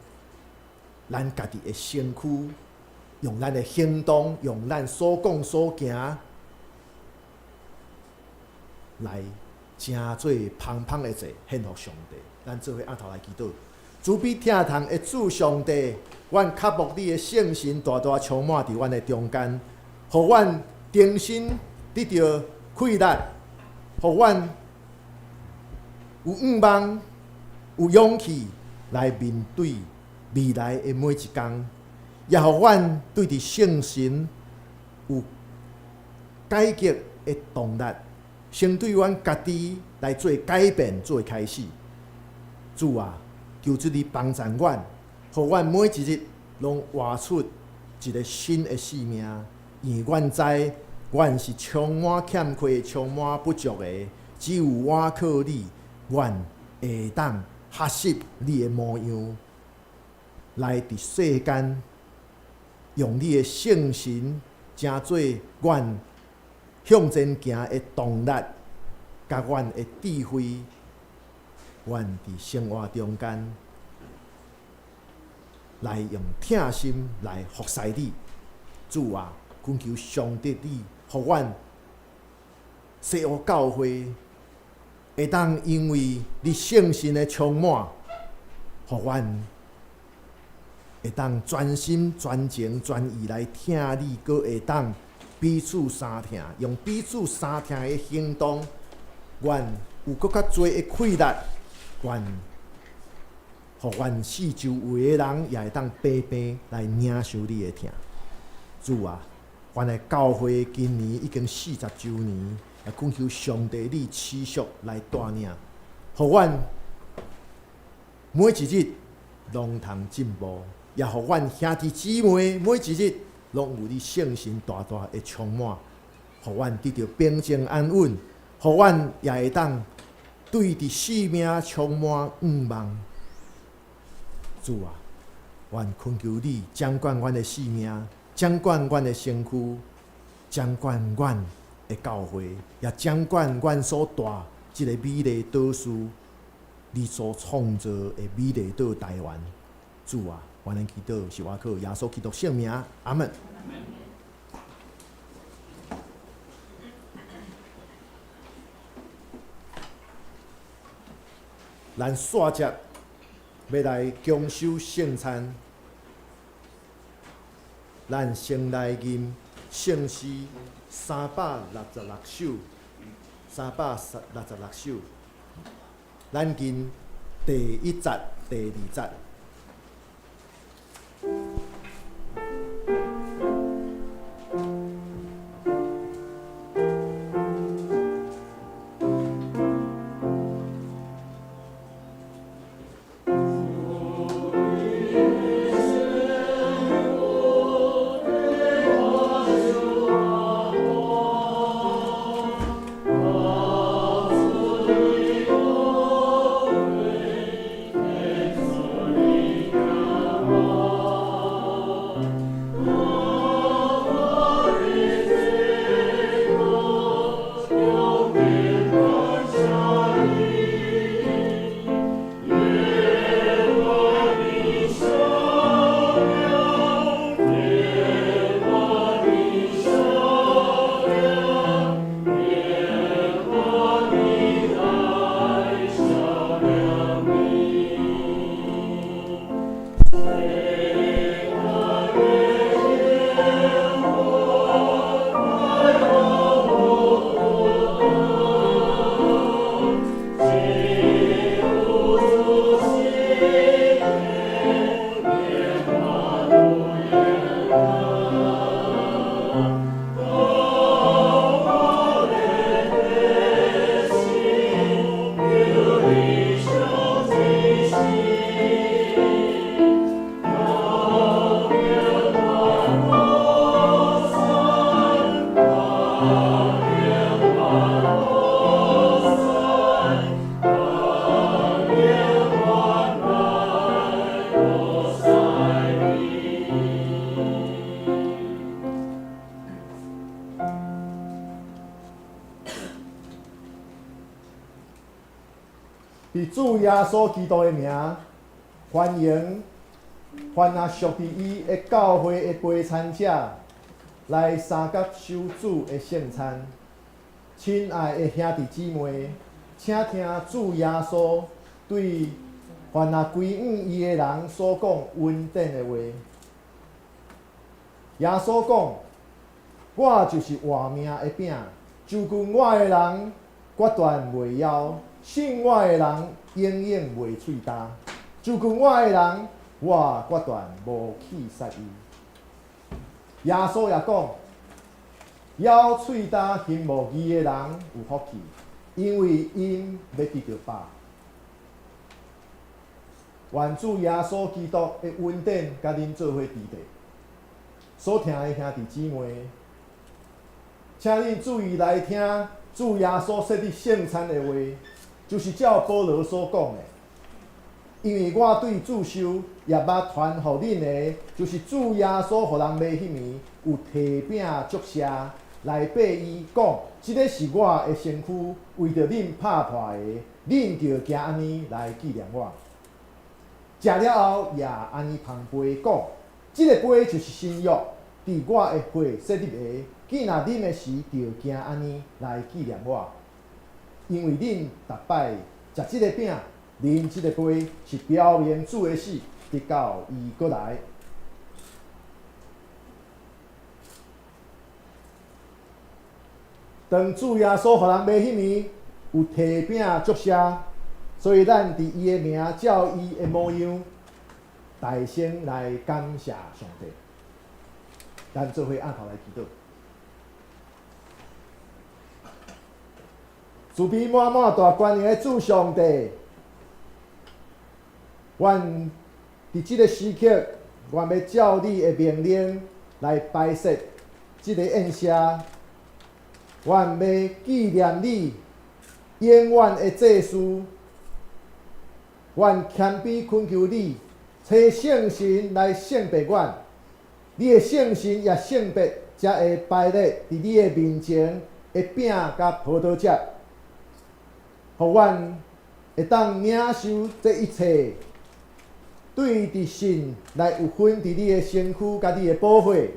咱家己的身軀，用咱的行動，用咱所講所行，來成做芳芳的祭，獻予上帝。咱做伙徛頭來祈禱，慈悲疼痛的主上帝，阮渴慕你的聖神大大充滿佇阮的中間，予阮重新得著氣力，予阮有向望、有勇氣來面對未來的每一工，也予阮對佇聖神有改革的動力，先對阮家己來做改變、做開始。主啊，求主你幫助阮，予阮每一日攏活出一个新的生命。因為阮知，阮是充滿欠缺、充滿不足的，只有倚靠你，阮會當學習你的模樣，來佇世間用你的聖神，成做阮向前行的動力，佮阮的智慧，阮佇生活中間來用疼心來服侍你。主啊，懇求上帝你，予阮西湖教會會當因為你聖神的充滿，予阮會當專心、專情、專意來疼你，閣會當彼此相疼，用彼此相疼的行動，阮有閣較濟的氣力，阮予阮四周圍的人也會當白白來領受你的疼。主啊，阮的教會今年已經40週年，也懇求上帝你持續來帶領，予阮每一日攏通進步，也予阮兄弟姊妹每一日攏有你聖神大大的充滿，予阮得著平靜安穩，予阮也會當對佇生命充滿向望。主啊，阮懇求你掌管阮的生命，掌管阮的身軀，掌管阮的教會，也掌管阮所蹛這个美麗島嶼，你所創造的美麗島台灣。主啊，阮的祈禱是倚靠耶穌基督聖名，阿門。咱煞節欲來共守聖餐，咱先來吟聖詩366首，366首，咱吟第一節、第二節。伫主耶穌基督的名，歡迎凡若屬佇伊的教會的陪餐者來相佮守主的聖餐。親愛的兄弟姊妹，請聽主耶穌對凡若歸向伊的人所講恩典的話。耶穌講：我就是活命的餅，就近我的人，決斷袂枵；信我的人，永遠袂喙焦。就近我的人，我決斷無棄殺伊。耶穌也講：枵喙焦、行無義的人有福氣，因為𪜶欲得著飽。願主耶穌基督的恩典佮恁做伙佇咧。所聽的兄弟姊妹，請恁注意來聽主耶穌設立聖餐的話，就是照保羅所講的。因為我對主受，也捌傳予恁的，就是主耶穌予人賣彼暝，有提餅祝謝來擘伊講：這个是我的身軀，為著恁拍破的，恁著行按呢來紀念我。食了後，也按呢捧杯講：這个杯就是新約，佇我的血設立的。既若啉的時，著行按呢來紀念我。因為恁逐擺食這个餅，啉這個杯，是表明主的死，直到伊閣來。當主耶穌予人賣彼暝，有提餅祝謝，所以咱佇伊的名，照伊的模樣，大聲來感謝上帝。咱做伙按頭來祈禱。慈悲滿滿大權能的主上帝，阮佇這个時刻，願欲照你的命令來擺設這个宴席，阮欲紀念你永遠的祭司，阮謙卑懇求你，差聖神來聖別阮，你的聖神也聖別，才會擺列佇你的面前的餅佮葡萄汁，予阮會當領受這一切，對佇信來有份佇你的身軀佮你的寶血，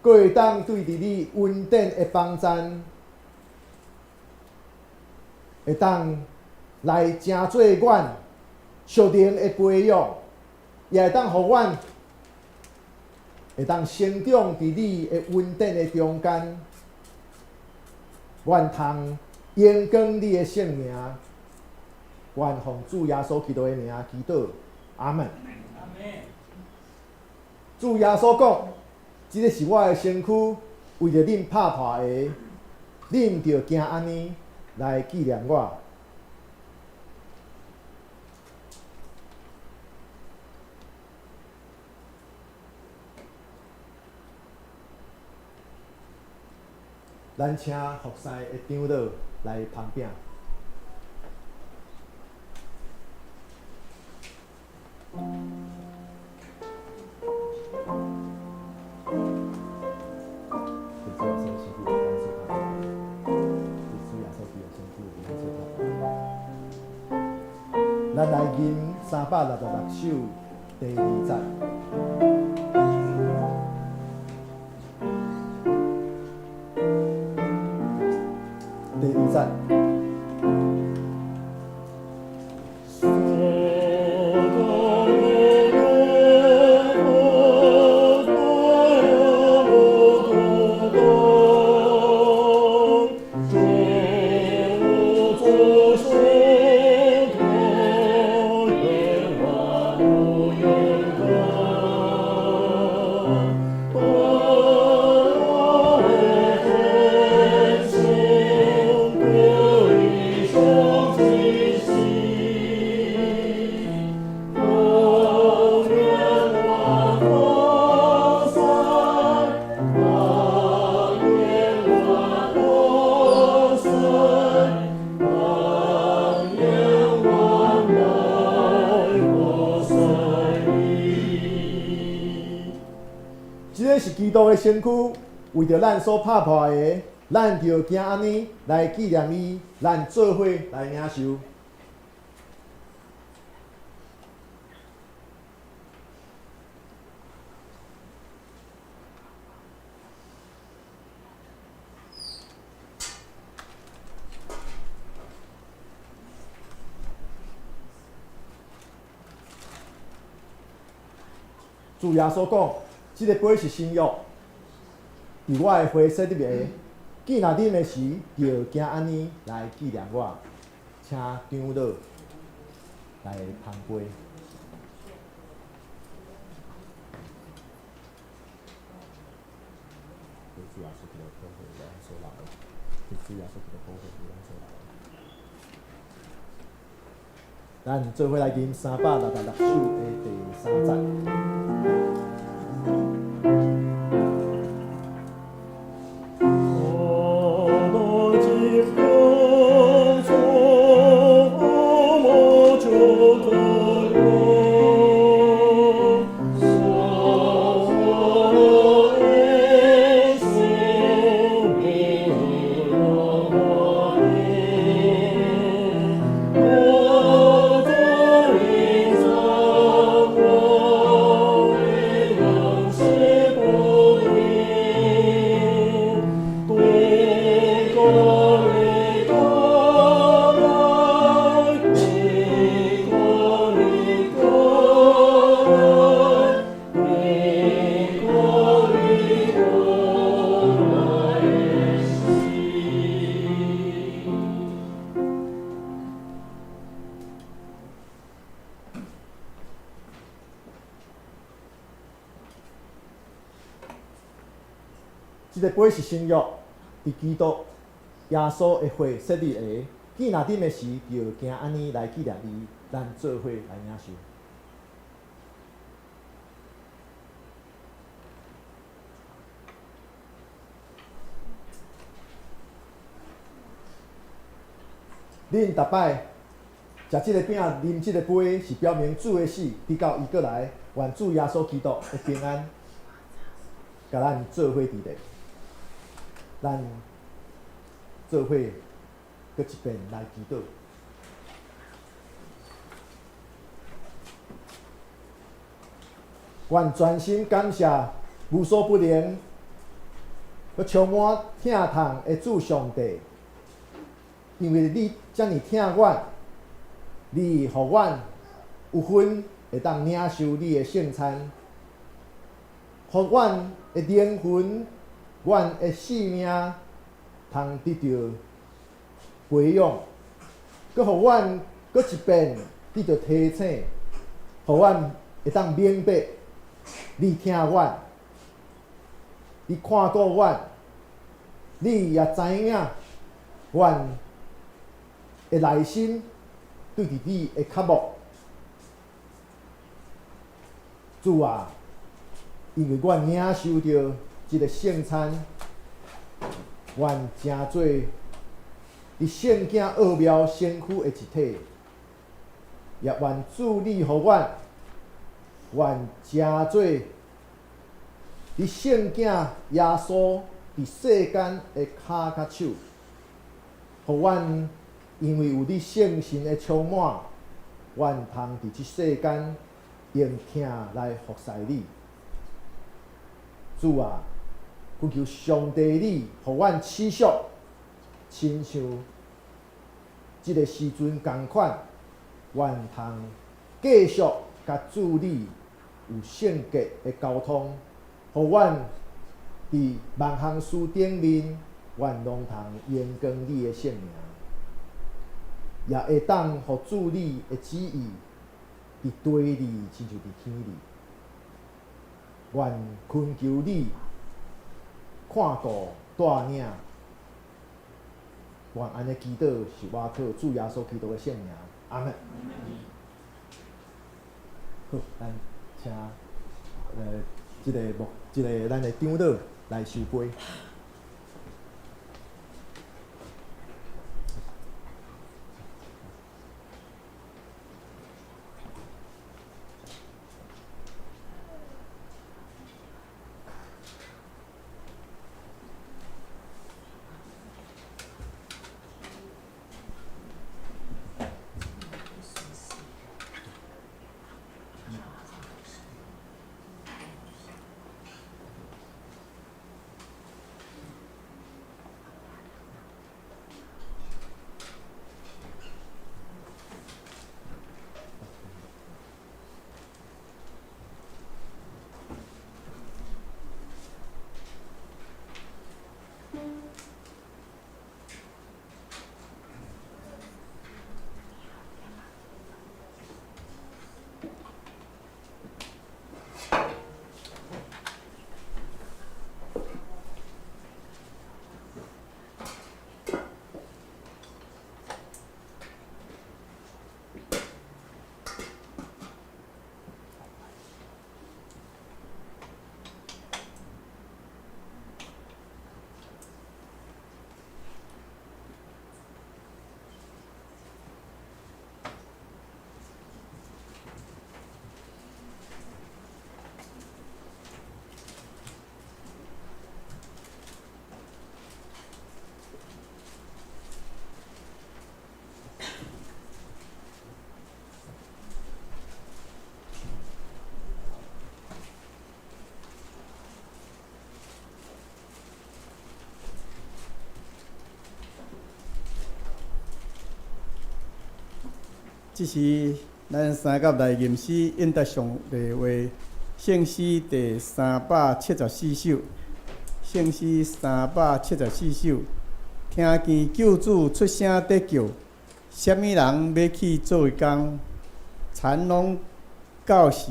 閣會當對佇你恩典的幫贊，會當來成做阮屬靈的培養，也會當予阮會當成長佇你的恩典的中間，願通榮光你的聖名，願奉主耶穌基督的名祈禱，阿門。主耶穌講：這个是我的身軀，為著恁拍破的，恁著行按呢來紀念我。咱請服侍的長老來捧餅。咱來吟366首第二節。第二節。所多這个是基督的身軀，為著咱所拍破的，咱著行按呢來紀念伊，咱做伙來領受。主耶穌講：這个杯是新約，佇我的血設立的。既若啉的時，就行按呢來紀念我。請長老來捧杯。主耶穌基督寶血為咱所流的，主耶穌基督寶血為咱所流的。咱做伙來吟366首的第三節。這个杯是新約，佇基督耶穌的血設立的。既若啉的時，就行按呢來紀念伊，咱做伙來領受。恁逐擺食這个餅、啉這個杯，是表明主的死，直到伊閣來，願主耶穌基督的平安，共咱做伙佇咧。咱做伙閣一遍來祈禱。願全心感謝無所不能、閣充滿疼痛的主上帝，因為你遮爾疼阮，你予阮有份會當領受你的聖餐，予阮的靈魂、阮的性命通得著培養，閣予阮閣一遍得著提醒，予阮會當明白你疼阮，你看顧阮，你也知影阮的內心對佇你的渴慕。主啊，因為阮領受著這个聖餐，阮成做佇聖經奧妙身軀的一體，也願主你予阮，願成做佇聖囝耶穌佇世間的跤佮手，予阮因為有你聖神的充滿，阮通佇這世間用疼來服侍你。主啊，懇求上帝你，予阮持續親像這个時陣仝款，阮通繼續共主你有聖潔的交通，予阮佇萬項事頂面，阮攏通榮光你的聖名，也會當予主你的旨意佇地裡親像佇天裡。願懇求你看顧帶領，願按呢祈禱是倚靠主耶穌基督的聖名，阿們。好，咱請這个牧，這个咱的長老來收杯。這時，咱三甲來吟詩應答上帝話，聖詩第374首，聖詩三百七十四首。聽見救主出聲佇叫，啥物人欲去做伊工？田攏到時，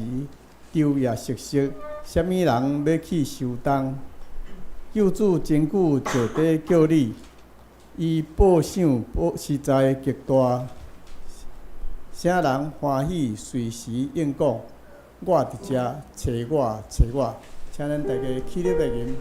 晝夜瑟瑟，啥物人欲去收冬？救主真久就佇叫你，伊報賞報實在極大。啥人歡喜隨時應講，我佇遮，揣我，揣我，請咱大家起立來吟。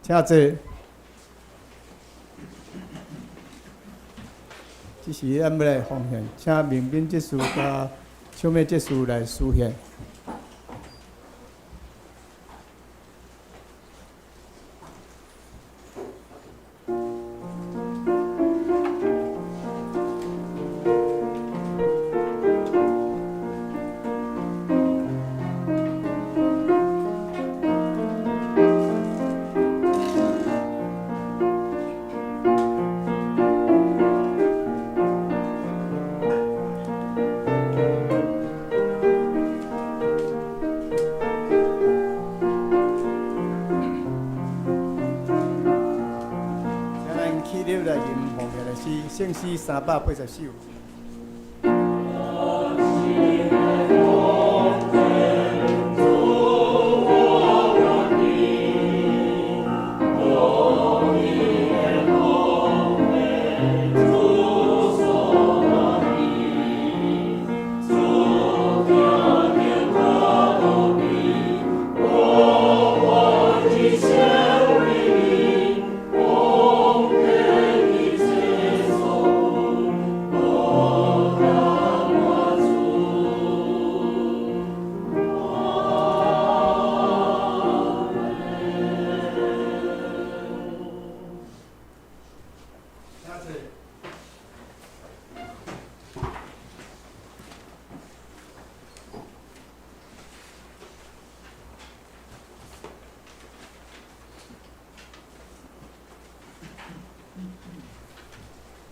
請坐。這時咱欲來奉獻，請明敏執事佮秋美執事來司獻。請咱起立來吟奉獻的詩，聖詩380首。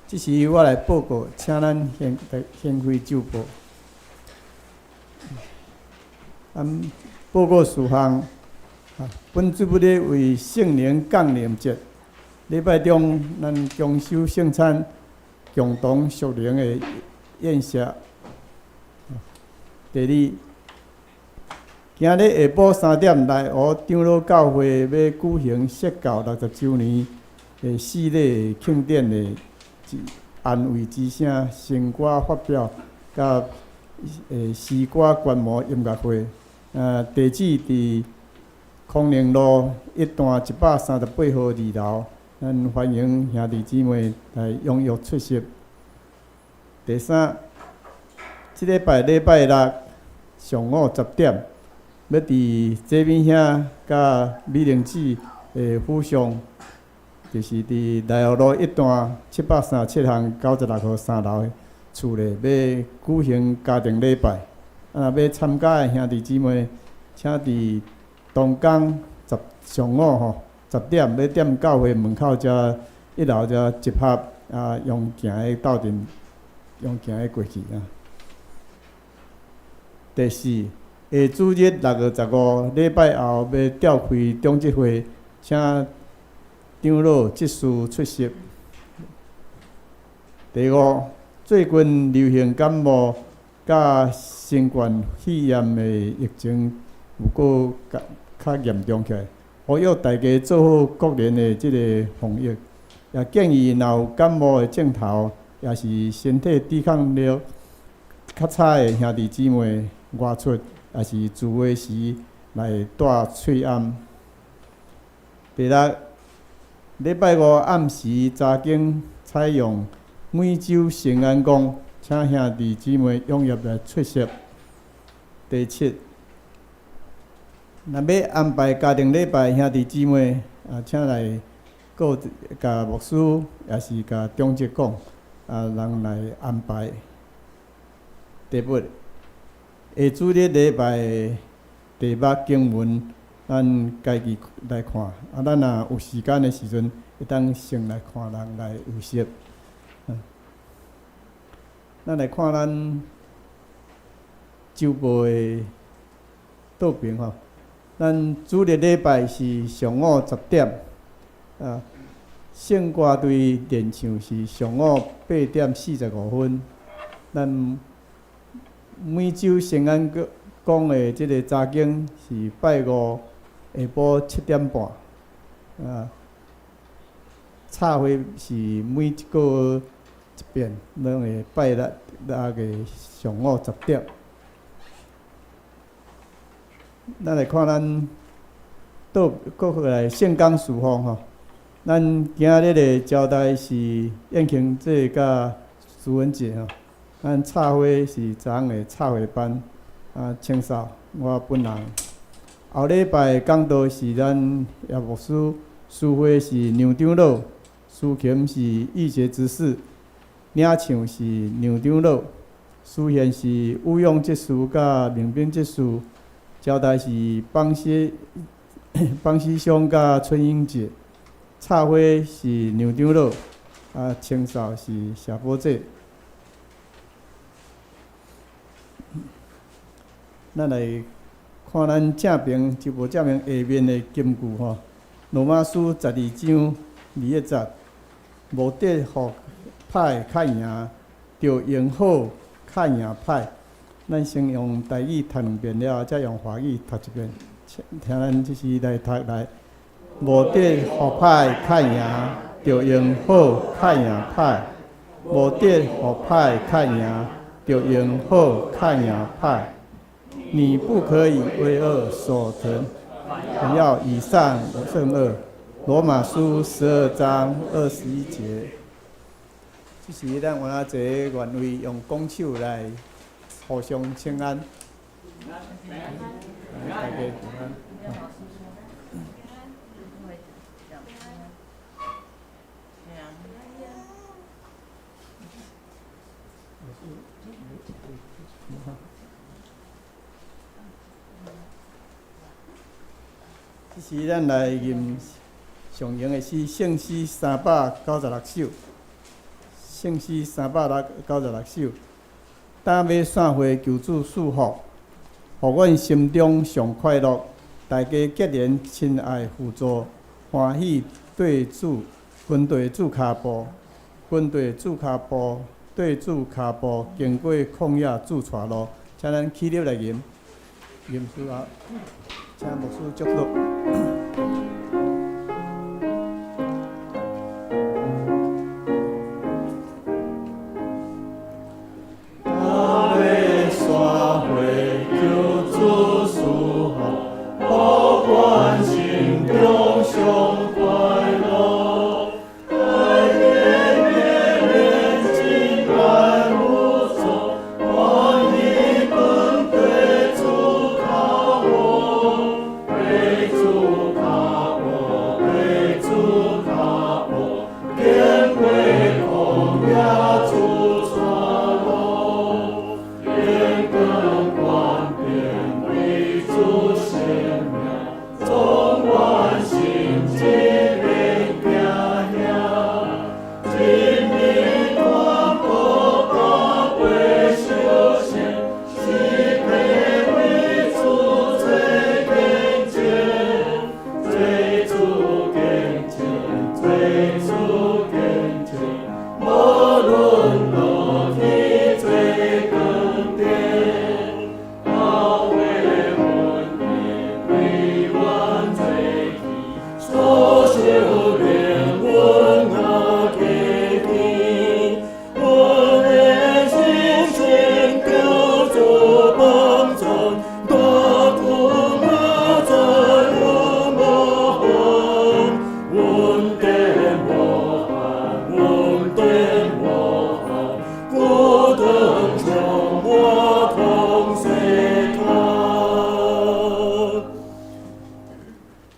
這時我來報告，請咱掀掀開週報。咱報告事項，本主日為聖靈降臨節，禮拜中咱供修聖餐，共同屬靈的宴席。第二，今日下晡3點，內湖長老教會要舉行釋教60週年的四禮慶典的安慰之聲新歌發表，佮詩歌觀摩音樂會。地址佇康寧路一段138號二樓，咱歡迎兄弟姊妹來踴躍出席。第三，這禮拜禮拜六上午10點，欲佇這邊兄佮美玲姊的府上，就是佇內湖路一段737巷96號三樓的厝內，欲舉行家庭禮拜。啊，欲參加的兄弟姊妹，請佇當天十上午吼十點，欲踮教會門口遮一樓遮集合，啊，用行的鬥陣，用行的過去啊。第四，下主日6月15禮拜後欲召開長執會，請長老執事出席。第五，最近流行感冒佮新冠肺炎的疫情有閣較較嚴重起來，呼籲大家做好個人的這个防疫，也建議若有感冒的症頭，抑是身體抵抗力較差的兄弟姊妹外出，抑是聚會時來戴喙罨。第六，禮拜五暗時查經採用每週聖安講，請兄弟姊妹踴躍來出席。第七，若欲安排家庭禮拜，兄弟姊妹啊，請來閣共牧師，抑是共長執講，啊，人來安排。第八，下主日禮拜的題目經文，咱家己來看。啊，咱若有時間的時陣，會當先來看人來預習。咱來看咱週報的倒爿吼。咱主日禮拜是上午十點，啊，聖歌隊練唱是上午8點45分。咱每週聖安講的這个查經是拜五下晡7點半，啊，插花是每一個月一遍，攏會拜六六个上午十點。咱來看咱倒閣過來聖工事奉吼，咱今日的招待是燕慶姐佮蘇文姐吼。咱插花是昨昏的插花班，啊，清掃我本人。後禮拜講道是咱葉牧師，司會是梁長老，司琴是義傑執事，領唱是梁長老，司獻是武勇執事佮明彬執事，招待是邦師邦師兄佮春英姐，插花是梁長老，啊，清掃是謝寶姐。咱來看咱正爿，週報正爿下面的金句吼，羅馬書12章21節，無得予歹較贏，著用好較贏歹。咱先用台語讀兩遍了後，再用華語讀一遍。請聽咱這時來讀來，無得予歹較贏，著用好較贏歹。無得予歹較贏，著用好較贏歹。你不可以為惡所成，反要以善勝惡。羅馬書12章21節。這時咱有一個願意用拱手來互相請安。大家平安。這時咱來吟上用的詩，聖詩396首，聖詩396首。膽欲散會求主賜福，予阮心中上快樂。大家結連親愛互助，歡喜對主跟綴主跤步，跟綴主跤步，綴主跤步，經過曠野主帶路。請咱起立來吟，吟詩後，請牧師祝禱。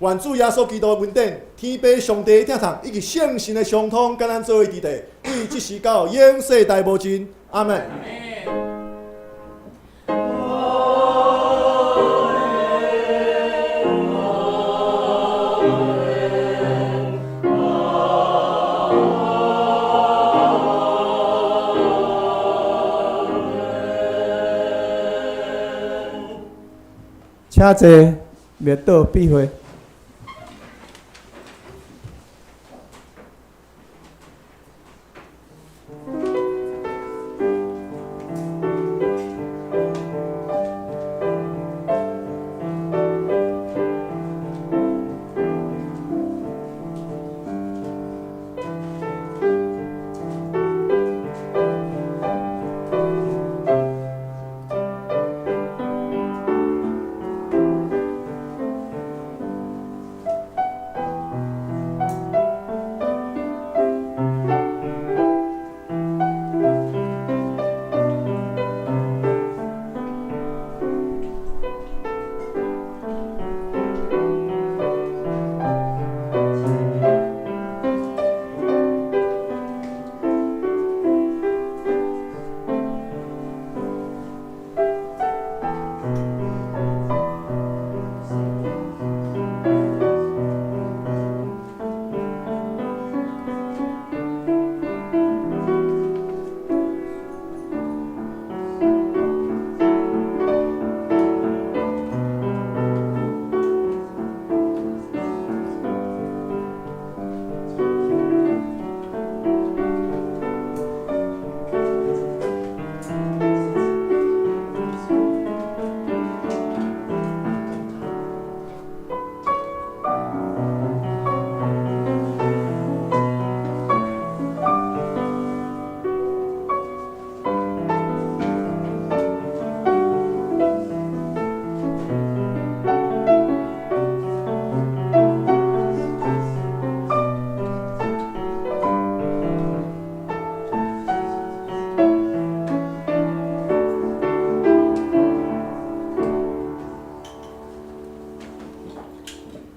願主耶穌基督的恩典、天父上帝的疼痛，以及聖神的相通，佮咱做伙佇咧，對這時到永世代無盡。阿們。請坐，滅道閉會。